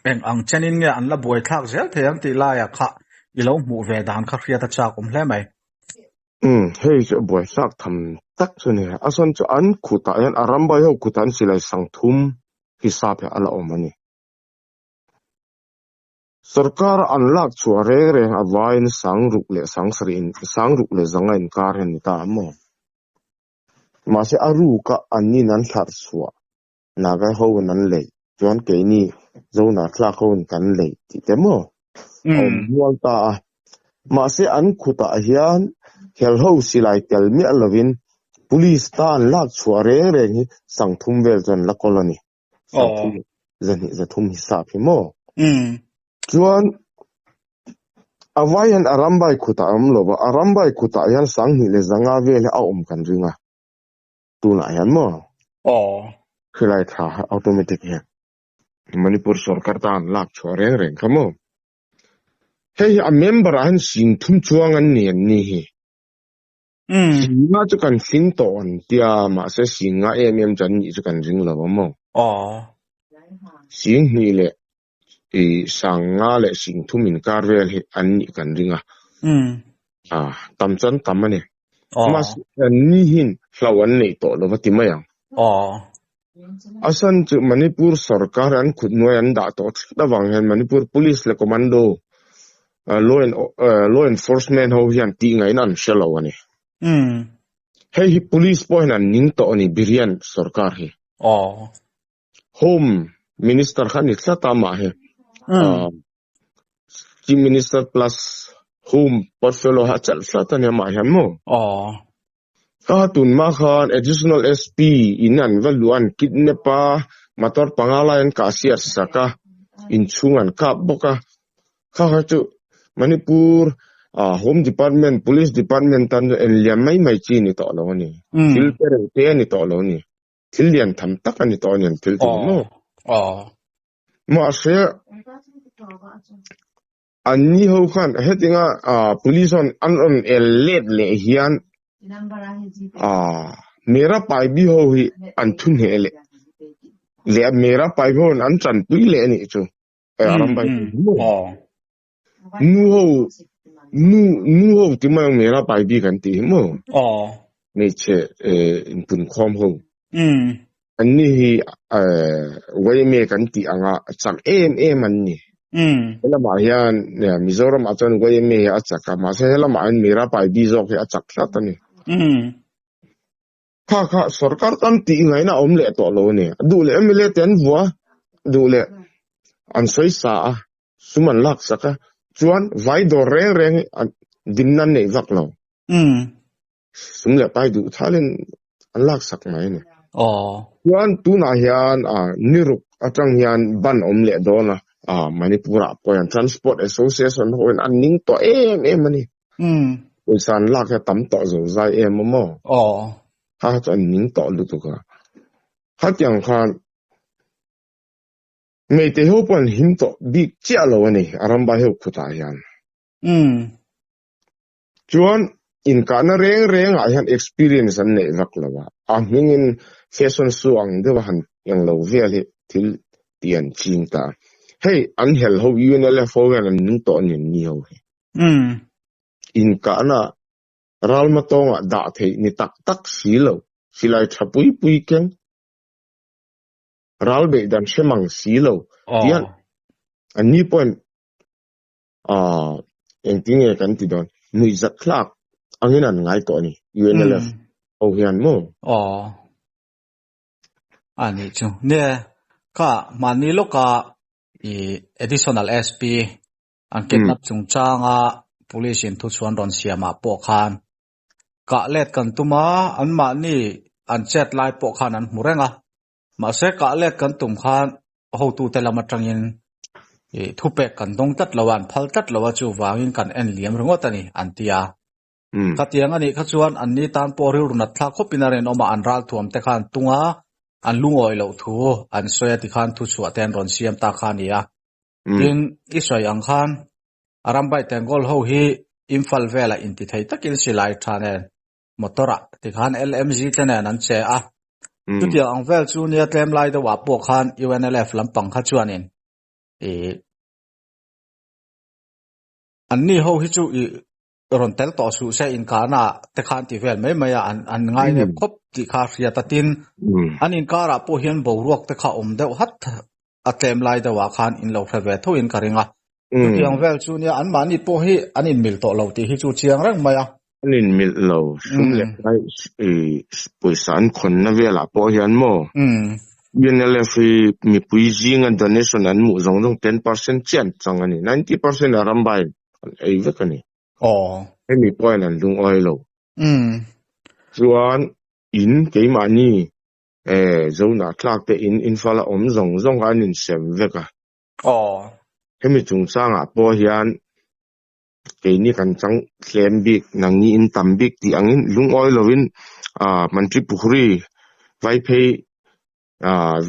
eng ang chenin nge an la buaithlak zel thei ang tih laiah kha i lo hmuh ve dan kha hriat a chak awm hle mai. Umm hei chu a buaithlak tham tak chu a ni. A sawn chu an khutah hian a rambai ho khutah an silai sangthum hisap hi a la awm a ni. Sorkar an lak chhuah reng reng a vaiin sangruk leh sangsarih in sangruk leh zanga inkar hi a ni ta a maw? Mahse a ruka annin an hlarh chhuah Naga hoin an lei chuan keini Zohnathlak hoin kan lei tih te maw a awm nual ta a. Mahse an khutah hian helho silai tel miah lovin Police ta an lak chhuah reng reng hi sangthum vel chuan la kawl a ni. Sangthum zahnih zathum hisap hi maw? Chuan a vai hian a rambai khutah a awm lo va, a rambai khutah hian sanghnih leh zanga vel hi a awm kan ring a, tunah hian maw? Khilai tha automatic hian Manipur sorkar tan lak chhuah reng reng kha maw? Hei hi a member ah hian sing thum chuang an ni an ni hi. Singa chu kan tling tawh an tia, mahse singa em em chu an nih chu kan ring lo a maw? Sing hnih leh i sanga leh sing thum inkar vel hi an nih kan ring a. Tam chuan tam a ni. Mahse an ni hian hlo an neih tawh lo va ti mai ang. A san chu Manipur sorkar an khut hnuai an dah tawh thut avang hian Manipur Police leh Commando Law and Law Enforcement ho hian tih ngaihna an hre lo a ni. Hei hi Police pawh hian an ning tawh a ni Birian sorkar hi. Home Minister kha a ni tlat a amah hi. Chief Minister plus Home portfolio a chelh tlat a ni amah hian maw? Kha tun mah khan Additional SP in an va luh a an kidnap a, motor panga lai an kah siar sak a, inchhung an kap bawk a. Kha kha chu Manipur Home Department, Police Department tan chu enliam mai mai chi ni tawh lo a ni. Thil te reuh te a ni tawh lo a ni. Thil lian tham tak a ni tawh a ni an thil tih maw? Mahse, Anni ho khan hetinga police hon an rawn el let leh hian Mera Paibi ho hi an thu hneh leh leh a Mera Paibi ho an tanpui leh a nih chu Arambai nu ho nu nu ho ti mai ang Mera Paibi kan tih hi maw hmeichhe inpunkhawm ho Anni hi YMA kan tih anga chak em em an ni. Helamah hian Mizoramah chuan YMA hi a chak a, mahse helamah hian Mira Paibi zawk hi a chak tlat a ni. Kha kha sorkar tan tih ngaihna a awm leh tawh lo a ni. Duh leh mla te an vua, duh leh an sawi sa a, sum an lak sak a, chuan vai dawr reng reng hi dimna an neih vak lo. Sum leh pai duh thalin an lak sak mai a ni. Chuan tunah hian niruk atang hian ban awm leh dawn a, Manipur ah pawh hian Transport Association ho in an ning tawh em em a ni. Pawisa an lak hi a tam tawh zo zai em a maw? Kha kha chu an ning tawh lutuk a. Khatiang khan Meitei ho pawh an him tawh bik chiah lo a ni, a rambai ho khutah hian. Chuan inkahna reng rengah hian experience an neih vak lo a, a hmingin fashion show ang deuha han eng lo vel hi thil tih an ching ta a. Hei an hel ho UNLF ho hian an nung tawh a ni an ni ho hi. Inkahna ralma tawngah dah theih ni tak tak si lo, silai tha pui pui keng, ral beih dan hre mang si lo tian an ni pawhin Aaa engtin nge kan ti dawn? Nuihzat hlak angin an ngai tawh a ni UNLF ho hian maw? Aw a nih chu. Nia kha mahni lawka i additional SP an kidnap chungchanga police in thuchhuan rawn siamah pawh khan. Kah let kan tum a, anmahni an chet lai pawh khan an hmu reng a. Mahse kah let kan tum khan hotute lam atangin ih thupek kan dawng tlat lo a, an phal tlat lo a, chuvangin kan en liam ringawt a ni, an ti a. Khatiang a nih kha chuan anni tan pawh rilru nat thlak khawpin a rinawm a, an ralthuam te kha an tung a, an lungawi loh thu an sawi a tikhan thuchhuah te an rawn siam ta kha a ni a. Tin, i sawi ang khan Arambai Tengol ho hi Imphal velah intithei takin silai tha nen motor ah tikhan LMG te nen an che a. Chutiang ang vel chu nia tlem lai deuh ah pawh khan UNLF lampang kha chuanin ih anni ho hi chu ih rawn tel tawh suh se inkahna ah te khan ti vel mai mai a an an ngai nep khawp tih kha a hriat a tin an inkar ah pawh hian boruak te kha awm deuh hat a tlem lai deuh ah khan in lo hre ve tho in ka ring a. Chutiang vel chu nia anmahni pawh hi an inmil tawh lo tih hi chu chiang reng mai a. An inmil lo, sum leh pai pawisa an khawnna velah pawh hian maw UNLF hi mipui zinga donation an hmuh zawng zawng 10% chiah an chang a ni, 90% a ram baiin an ei vek a ni. Hemi pawh hian an lungawi lo. Chuan in keimahni Zonah tlak te in Imphal a awm zawng zawng kha an insem vek a. Hemi chungchangah pawh hian keini kan chang tlem bik, nangni in tam bik tih angin lungawi lovin Mantri Pukhuri Vaiphei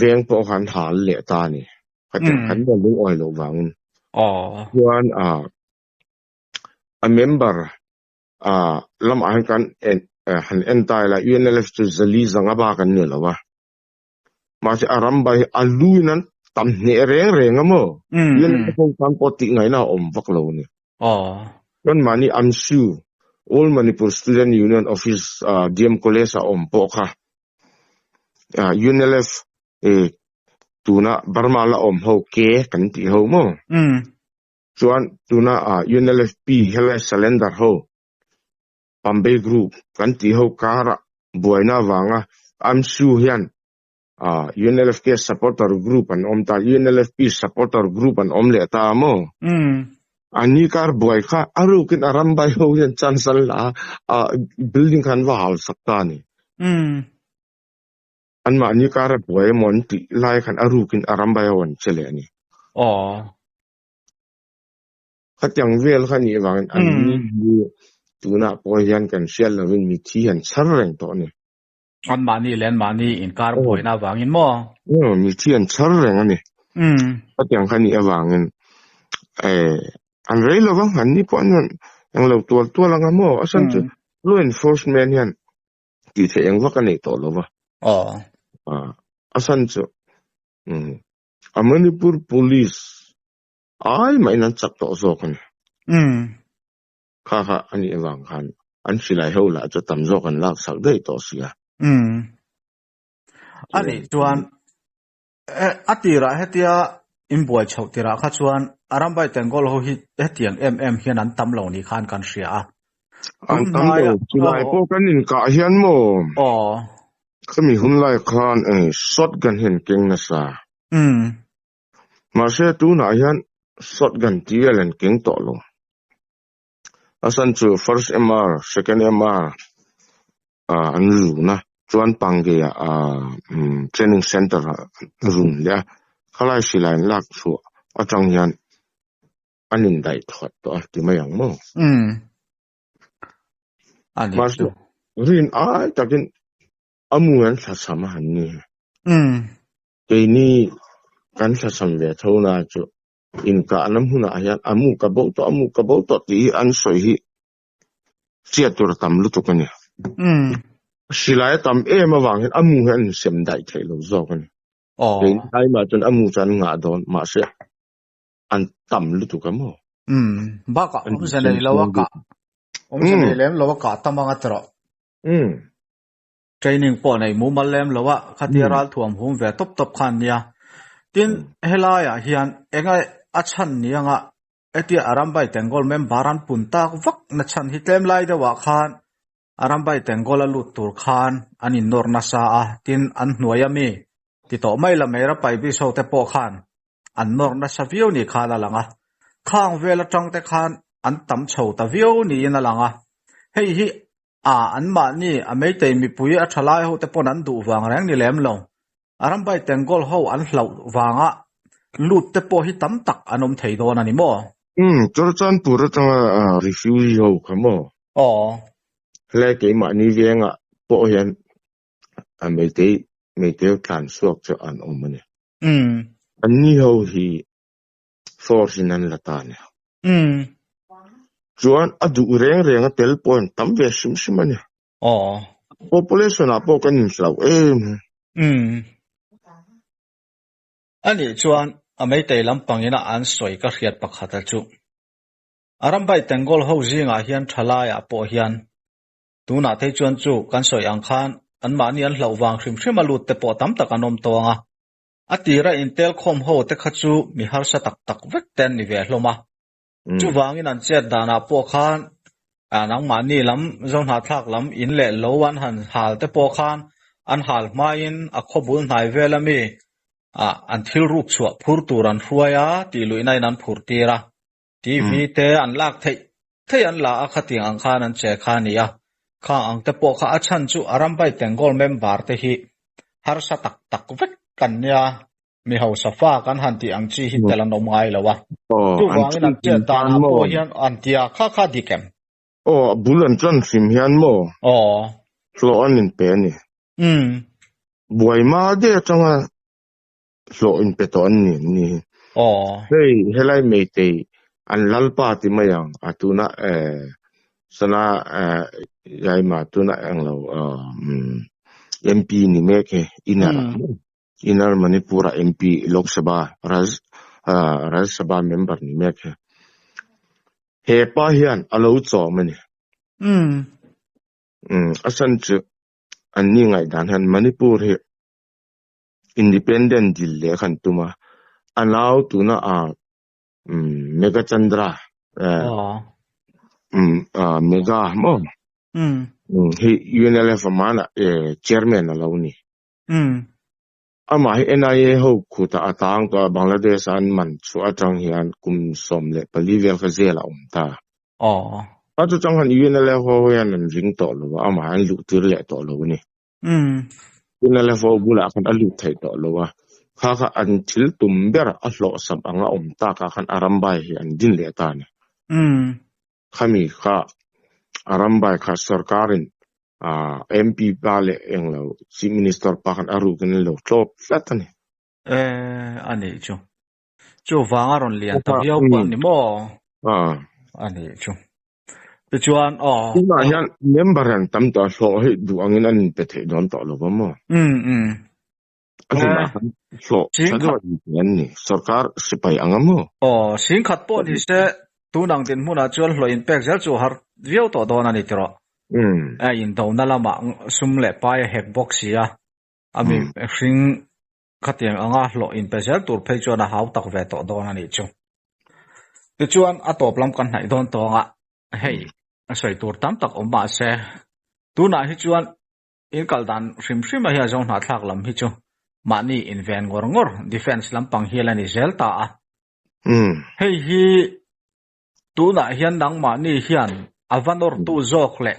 veng pawh khan hal leh ta a ni. Khatiang khan hian lungawi loh vangin. Chuan a member lamah hian kan han en ta ila UNLF chu zali zanga bak an ni lo a. Mahse a ram bai hi a lu in an tam hneh reng reng a maw? UNLF ho tan pawh tih ngaihna a awm vak lo a ni. Chuan mahni AMSU, All Manipur Student Union Office DM College a awm pawh kha UNLF tuna Burma la awm ho ke kan tih ho maw? Chuan tuna UNLFP helai surrender ho Pambei Group kan tih ho karah buaina avanga AMSU hian UNLFK supporter group an awm ta, UNLFP supporter group an awm leh ta a maw? Ani kar buai kha a rukin a ram bai ho hian chance an la a, building kha an va hal sak ta a ni. Anmahni kara buai emaw an tih lai khan a rukin a ram bai ho an che leh a ni. Khatiang vel kha nih avangin an ni hi tunah pawh hian kan hriat lovin mithi an chhar reng tawh a ni. Anmahni leh anmahni inkar buaina avangin maw? Aw, mithi an chhar reng a ni. Khatiang kha nih avangin an rei lo vang, an ni pawh an rawn englo tual tual anga maw? A chhan chu law enforcement hian tih theih eng vak a nei tawh lo va. A chhan chu a Manipur Police Ai mahin an chak tawh zawk a ni. Kha kha a nih avang khan an hrilai ho lah chu tam zawk an lak sak daih tawh si a. A nih chuan a tirah hetia inbuai chhoh tirah kha chuan Arambai Tengol ho hi hetiang em em hian an tam lo ni khan kan hria a. An tam lo, chulai pawh kan inkah hian maw? Khami hunlai khan shotgun hi an keng nasa. Mahse tunah hian shotgun tih vel an keng tawh lo. A san chu first MR, second MR ah an run a, chuan Pangei ah training center ah an run leh a, khalai silai an lak chhuah atang hian an indaih thuat tawh a ti mai ang maw? Mahse rin ai takin a mu an thlachham a han ni. Keini kan thlachham ve tho na chu inkahna hmunah hian a mu ka bo tawh, a mu ka bo tawh tih hi an sawi hi hriat tur a tam lutuk a ni. Silai a tam em avang hian a mu hi an insem daih theih lo zawk a ni. Keini aimah chuan a mu chu an ngah dawn, mahse an tam lutuk a maw? Bakah awmze nei lo a kah, awmze nei lem lo a kah tam anga tawh. Training pawh nei mumal lem lo a, khatia ral thuam hum ve tawp tawp khan nia. Tin, helaiah hian enga a chhan ni anga hetia Arambai Tengol member an pun tak vak na chhan hi tlem lai deuhah khan Arambai Tengol a lut tur khan an innawr nasa a, tin an hnuai ami ti tawh mai la Meira Paibis ho te pawh khan an nawr nasa viau ni khan a lang a, khang vel atang te khan an tam chho ta viau niin a lang a, hei hi. A anmahni a Meitei mipui a thalai ho te pawn an duh vang reng ni lem lo. Arambai Tengol ho an hlauh vanga lut te pawh hi tam tak an awm thei dawn a ni maw? Umm, Churachandpur atanga refugee ho kha maw? Aw. Helai keimahni vengah pawh hian a Meitei Meitei tlan chhuak chu an awm a ni. Umm. Anni ho hi force in an la ta a ni. Umm. Chuan a duh reng reng a tel pawh an tam ve hrim hrim a ni. Aw. Population ah pawh kan inhlau em. Umm. Anih chuan a Meitei lampang ina an sawi ka hriat pakhat a chu. Arambai Tengol ho zingah hian thalai ah pawh hian tunah phei chuan chu kan sawi ang khan anmahni an hlauh vang hrim hrim a lut te pawh tam tak an awm tawng a. A tira intel khawm ho te kha chu mi harsa tak tak vek te an ni ve hlawm a. Chuvangin an chet danah pawh khan nangmahni lam Zohnahthlak lam in leh lo an han hal te pawh khan an hal hmain a khawbul hnai vel ami an thil ruk chhuah phur tur an hruai a tih luihna in an phur tir a. TV te an lak theih theih an la a khatiang ang khan an che kha a ni a. Khang ang te pawh kha a chhan chu Arambai Tengol member te hi harsa tak tak vek kan nia. Mi hausa fa kan han tih ang chi hi tel an awm ngai lo a. Chuvangin an chet danah pawh hian an tia kha kha dik em? Aw, a bul an tan hrim hian maw? Aw. Hlawh an inpe a ni. Umm. Buai hma de atanga hlawh inpe tawh an ni an ni. Aw. Hei helai Meitei an lalpa ti mai ang a tuna eh sana eh Yaima tuna englo MP ni mek hi inner ah maw? Inner Manipur-a MP, Lok Sabha, Raj Rajya Sabha member ni mek hi. He pa hian a lo chawm a ni. Umm. Umm, a chhan chu an ni ngaihdan hian Manipur hi independent dil leh khan tum a, a nau tuna a umm Megachandra eh umm Mega maw? Umm. Hi UNLF amana eh chairman a lo ni. Umm. Amah hi NIA ho khutah a tang tawh a, Bangladesh a an man chhuah atang hian kum 14 vel kha zel a awm ta. Aw. A chutang khan UNLF ho hian an ring tawh lo a, amah an luh tir leh tawh lo a ni. Umm. UNLF ho bulah khan a lut thei tawh lo a, kha kha an thil tum ber a hlawhsam anga awm takah khan a rambai hi an din leh ta a ni. Umm. Khami kha a rambai kha sorkarin MP pa leh englo Chief Minister pa khan a rukin an lo tlawp tlat a ni. E, a nih chu. Chuvang a rawn lian ta viau pawh a ni maw? A nih chu. Tichuan, aw. Tunah hian member an tam tawh a, hlawh hi duh angin an inpe thei dawn tawh lo va maw? Umm, umm. A hlunah khan hlawh tha deuh an inpe an ni. Sorkar sipai ang a maw? Aw, singkhat pawh ni se, tun ang dinhmunah chuan hlawh inpek zel chu har viau tawh dawn a ni tiraw. A indona lamah sum leh pai a hek bawk si a, a mi hring khatiang anga hlawh inpe zel tur phei chuan a hau tak ve tawh dawn a nih chu. Tichuan, a tawp lam kan hnaih dawn tawng a, hei a sawi tur tam tak awm mah se, tunah hi chuan In kal dan hrim hrim a hi a zo hnahthlak lam hi chu mahni inven ngawr ngawr defence lampang hial a ni zel ta a. Hei hi tunah hian nangmahni hian a va nawrtu zawk leh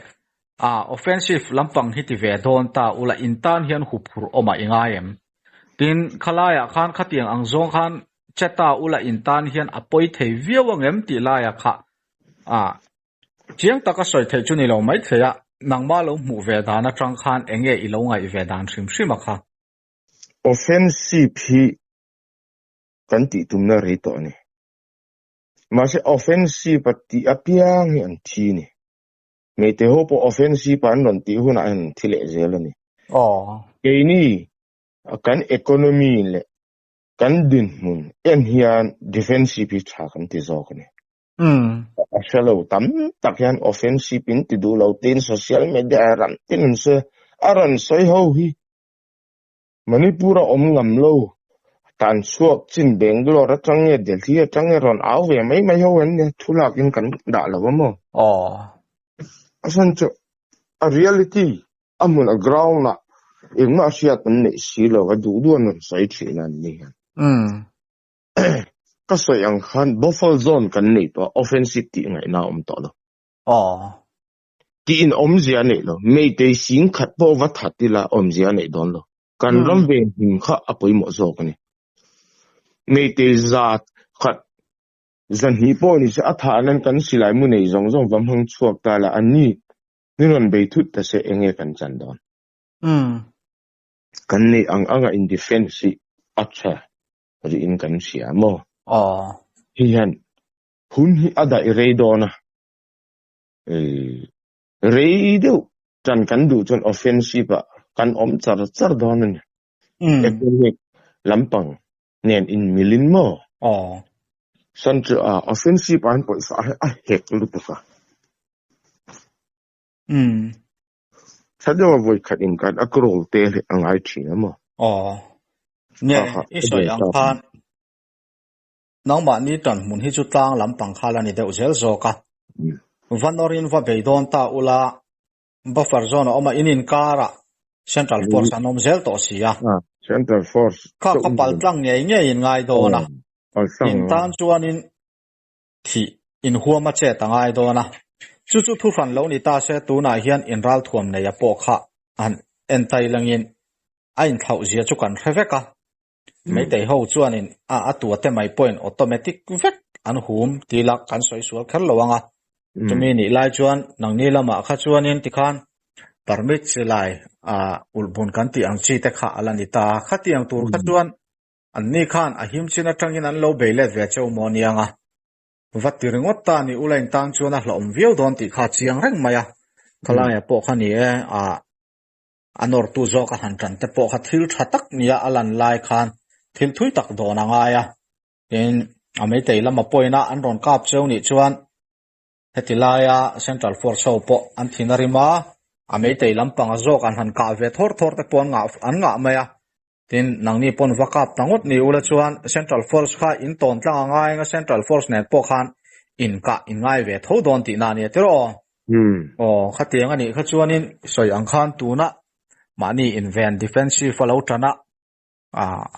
a offensive lampang hi ti ve dawn ta ula in tan hian huphurh awm a i ngai em? Tin, khalaiah khan khatiang ang zawng khan che ta ula in tan hian a pawi thei viau angem tih laiah kha a Chiang taka sawi theih chu ni lo mai thei a, nangmah lo hmuh ve dan atang khan eng nge i lo ngaih ve dan hrim hrim a kha? Offensive hi kan tih tumna rei tawh a ni. Mahse offensive a tih apiang hi an thi a ni. Hmeichhe ho pawh offensive a an rawn tih hunah hian an thi leh zel a ni. Aw. Keini kan economy leh kan dinhmun en hian defensive hi tha kan ti zawk a ni. A hre lo tam tak hian offensive in ti duh lo tin social media ah ram tin an sawi a, a rawn sawi ho hi Manipur a awm ngam lo tan chhuak chin Bangalore atang nge Delhi atang nge rawn au ve mai mai ho an nia thu lak in kan dah lo a maw? Aw. A chhan chu a reality a hmun a ground ah engmah hriat an neih si lo a duh duh an rawn sawi thin a an ni hian. Ka sawi ang khan buffer zone kan nei tawh a, offensive tih ngaihna a awm tawh lo. Aw. Tiin awmzia a neih lo. Meitei sing khat pawh va that ila awmzia a neih dawn lo. Kan ram ve hnim kha a pawimawh zawk a ni. Meitei za khat zahnih pawh ni se a thah nan kan silai mu nei zawng zawng va hmang chhuak ta la, anni ni rawn bei thut ta se enge kan chan dawn? Kan neih ang anga in defence hi a tha rihin kan hria maw? Hei hian hun hi a daih rei dawn a. Rei deuh tan kan duh chuan offensive ah kan awm char char dawn a ni. Economic lampang nen inmilin maw? Central ah offensive ah hian pawisa a hek lutuk a. Tha deuha vawi khat inkan a crawl te leh a ngai thin a maw? Aw. Nge i sawi ang khan Nangmahni tan hmun hi chu tlang lampang kha la ni deuh zel zawk a. Va nawrin va bei dawn ta ula, buffer zone a awm a, in inkarah Central Force an awm zel tawh si a. Central Force Kha kha pal tlang ngei ngeiin ngai dawn a. In tan chuanin thih inhuam a chet a ngai dawn a. Chu chu thuhran lo ni ta se tunah hian inralthuam neia pawh kha han entai langin a inthlauh zia chu kan hre vek a. Meitei ho chuanin a a tua te mai pawhin automatic vek an hum ti la kan sawi sual kher lo ang a. Chumi nih lai chuan nangni lamah kha chuanin tikhan permit silai ulhbun kan tih ang chi te kha a la ni ta a. Khatiang tur kha chuan anni khan a him chin atangin an lo bei let ve cheu maw aniang a. Va ti ringawt ta ni ula in tan chuan a hlauhawm viau dawn tih kha a chiang reng mai a. Khalaia pawh kha ni e a. A nawrtu zawk a han tan te pawh kha thil tha tak nia a lan lai khan thil thui tak dawn a ngai a. Tin, a meitei lama pawina an rawn kap cheu nih chuan heti laia Central Force ho pawh an thin a rim a, a meitei lampanga zawk an han kah ve thawr thawr te pawh an ngah an ngah mai a. Tin, nangni pawn va kap ta ngawt ni ula chuan Central Force kha in tawn tlang a ngai anga Central Force nen pawh khan in kah in ngai ve tho dawn tihna a nia tiraw? Aw, khatiang a nih kha chuanin sawi ang khan tuna mahni inven defensive a lo tan a,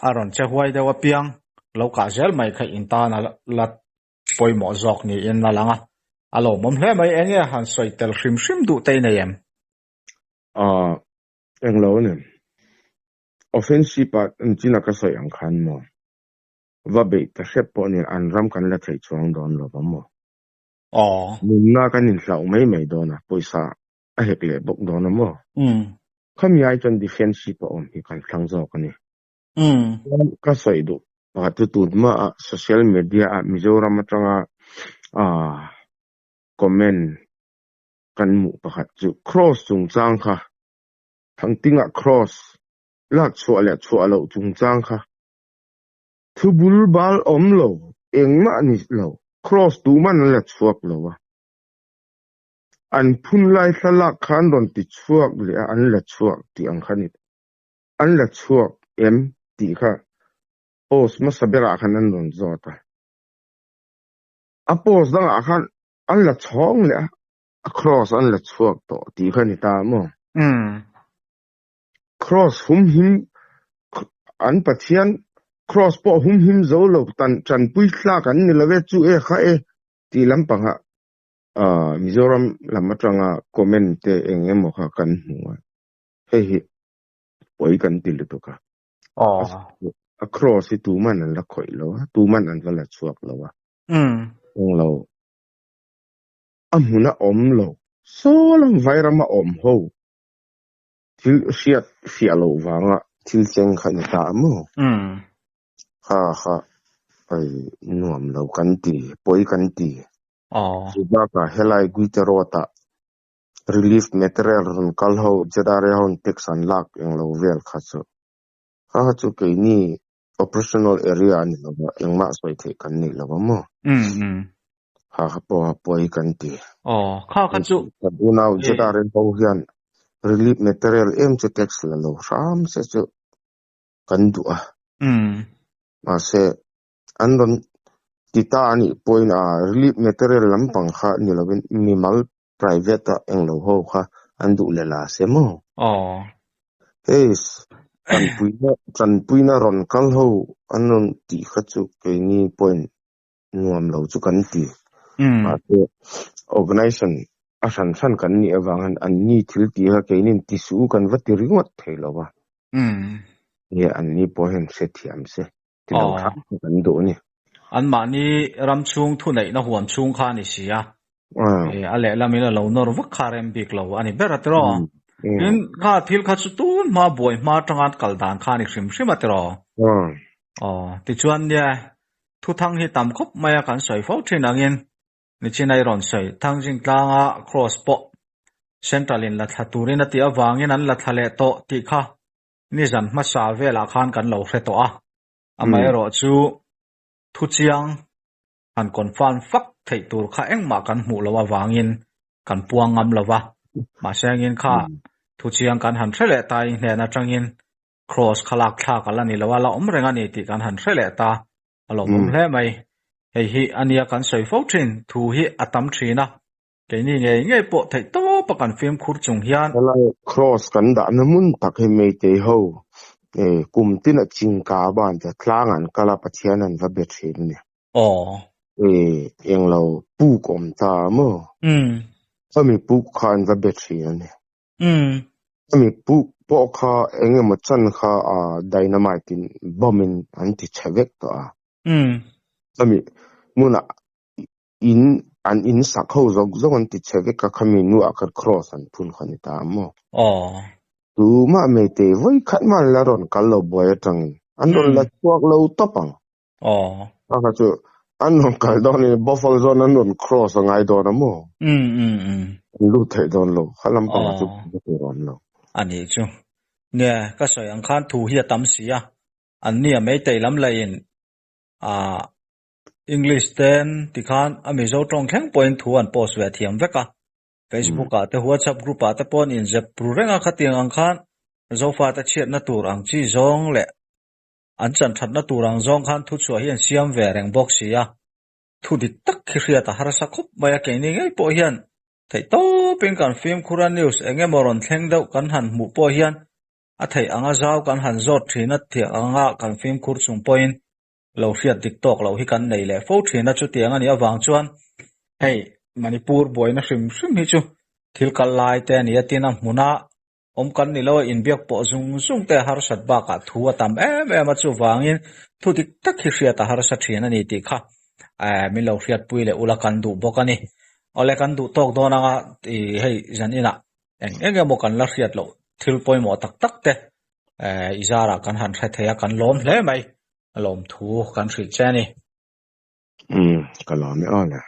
a rawn che huai deuh apiang lo kah zel mai kha in tan a la pawimawh zawk niin a lang a. A lawmawm hle mai, enge han sawi tel hrim hrim duh te i nei em? Englo a ni. Offensive ah enchina ka sawi ang khan maw? Va beih ta hrep pawh nia an ram kan la theih chuang dawn lo va maw? Aw. Nunna kan inhlauh mai mai dawn a, pawisa a hek leh bawk dawn a maw? Khami ai chuan defensive a awm hi kan thlang zawk a ni. Chuan ka sawi duh pakhat chu tun hma ah social media ah Mizoram atanga comment kan hmuh pakhat chu cross chungchang kha Thangtinga Cross lak chhuah leh chhuah loh chungchang kha thu bul bal awm lo, engmah ni lo, Cross tuman an la chhuak lo a. An phun lai thlalak kha an rawn ti chhuak leh a, an la chhuak tih ang kha ni. An la chhuak em tih kha post hmasa berah khan an rawn zawt a. A post dangah khan an la chhawng leh a, A cross an la chhuak tawh tih kha ni ta maw? Cross humhim an Pathian cross pawh humhim zo lo tan tanpui thlak an ni lo e chu e kha e tih lampangah Mizoram lam atanga comment te eng emaw kha kan hmu a, hei hi pawi kan ti lutuk a. A cross hi tuman an la khawih lo a, tuman an va la chhuak lo a. Englo. A hmun a awm lo. Saw lam vairam a awm ho. Thil hriat fiah loh vanga thil cheng kha ni ta maw? Kha kha ei nuam lo kan ti, pawi kan ti. Chu bakah helai Guite Road ah relief material rawn kal ho ZRA ho in tax an lak eng lo vel kha chu. Kha kha chu keini operational area a ni lo va, engmah sawi theih kan nei lo va maw? Ha kha pawh a pawi kan ti. Aw, kha kha chu. Kan unau ZRA ho hian relief material em chu tax la lo hram se chu kan duh a. Mahse, an rawn ti ta a nih pawhin a relief material lampang kha ni lovin mimal private a englo ho kha an duh leh la se maw? Aw. Hei tanpuina tanpuina rawn kal ho an rawn tih kha chu keini pawhin nuam lo chu kan ti. Mahse, organisation. A hran hran kan nih avang hian anni thil tih kha keinin ti suh u kan va ti ringawt thei lo va. Nge anni pawh hian hrethiam se ti lo hram kha kan duh a ni. Anmahni ram chhung thuneihna huam chhung kha a ni si a. A lehlamin a lo nawr vak kha rem bik lo a ni ber a tiraw. Tin, kha thil kha chu tun hma buai hma atanga an kal dan kha a ni hrim hrim a tiraw. Aw, tichuan nia thuthang hi tam khawp mai a kan sawi fo thin angin Nichin a i rawn sawi. Thangjing tlanga Cross pawh Central in la thla turin a tih avangin an la thla leh tawh tih kha nizan hmasa velah khan kan lo hre tawh a. Amaherawh chu thuchiang han confirm fak theih tur kha engmah kan hmuh loh avangin kan puang ngam lo va. Mahse angin kha thuchiang kan han hre leh ta i hnen atangin Cross kha lak thlak a la ni lo a, la awm reng a ni tih kan han hre leh ta. A lawmawm hle mai. Hei hi a nia kan sawi fo thin, thu hi a tam thin a, keini ngei ngei pawh theih tawpa kan fimkhur chung hian. Helai Cross kan dahna hmun tak hi Meitei ho kum tina chingka ban te tlang an kal a, Pathian an va be thin a ni. Aw. Englo puk awm ta maw? Khami puk kha an va be thin a ni. Khami puk pawh kha eng emaw chan kha dynamite in bomb in an ti chhe vek tawh a. Khami hmunah in an in sak ho zawk zawk an ti chhe vek a, khami hnuah khan cross an phun kha a ni ta maw? Tumah Meitei vawi khat mah an la rawn kal lo buai atangin an rawn la chhuak lo tawp ang. Aw. A kha chu an rawn kal dawn in Buffalo zawn an rawn cross a ngai dawn a maw? Um um um. An lut theih dawn lo. Kha lampang ah chu ka ti rawn lo. A nih chu. Nia, ka sawi ang khan thu hi a tam si a. An nia Meitei lam lahin ah English ten tikhan a Mizo tawng thleng pawhin thu an post ve thiam vek a. Facebook ah te WhatsApp group ah te pawh an inzep ru reng a khatiang ang khan Zofate chhiatna tur ang chi zawng leh An chan thatna tur ang zawng khan thuchhuah hi an siam ve reng bawk si a, thu dik tak khi hriat a harsa khawp mai a, keini ngei pawh hian theih tawpin kan fimkhur a, news eng emaw rawn thleng deuh kan han hmuh pawh hian a theih anga zau kan han zawt thin a, thiah anga kan fimkhur chung pawhin lo hriat dik tawk loh hi kan nei leh fo thin a, chutiang a nih avang chuan hei Manipur buaina hrim hrim hi chu thil kal lai te a ni a, tin a hmuna Awm kan ni lo a, inbiak pawh zung zung te a harsat bakah thu a tam em em a, chuvangin thu dik tak hi hriat a harsa thin a ni tih kha min lo hriatpui leh ula kan duh bawk a ni. Awle kan duh tawk dawn anga hei zan inah eng eng emaw kan la hriat loh thil pawimawh tak tak te i zarah kan han hre thei a, kan lawm hle mai, lawmthu kan hrilh che a ni. Umm ka lawm e aw le.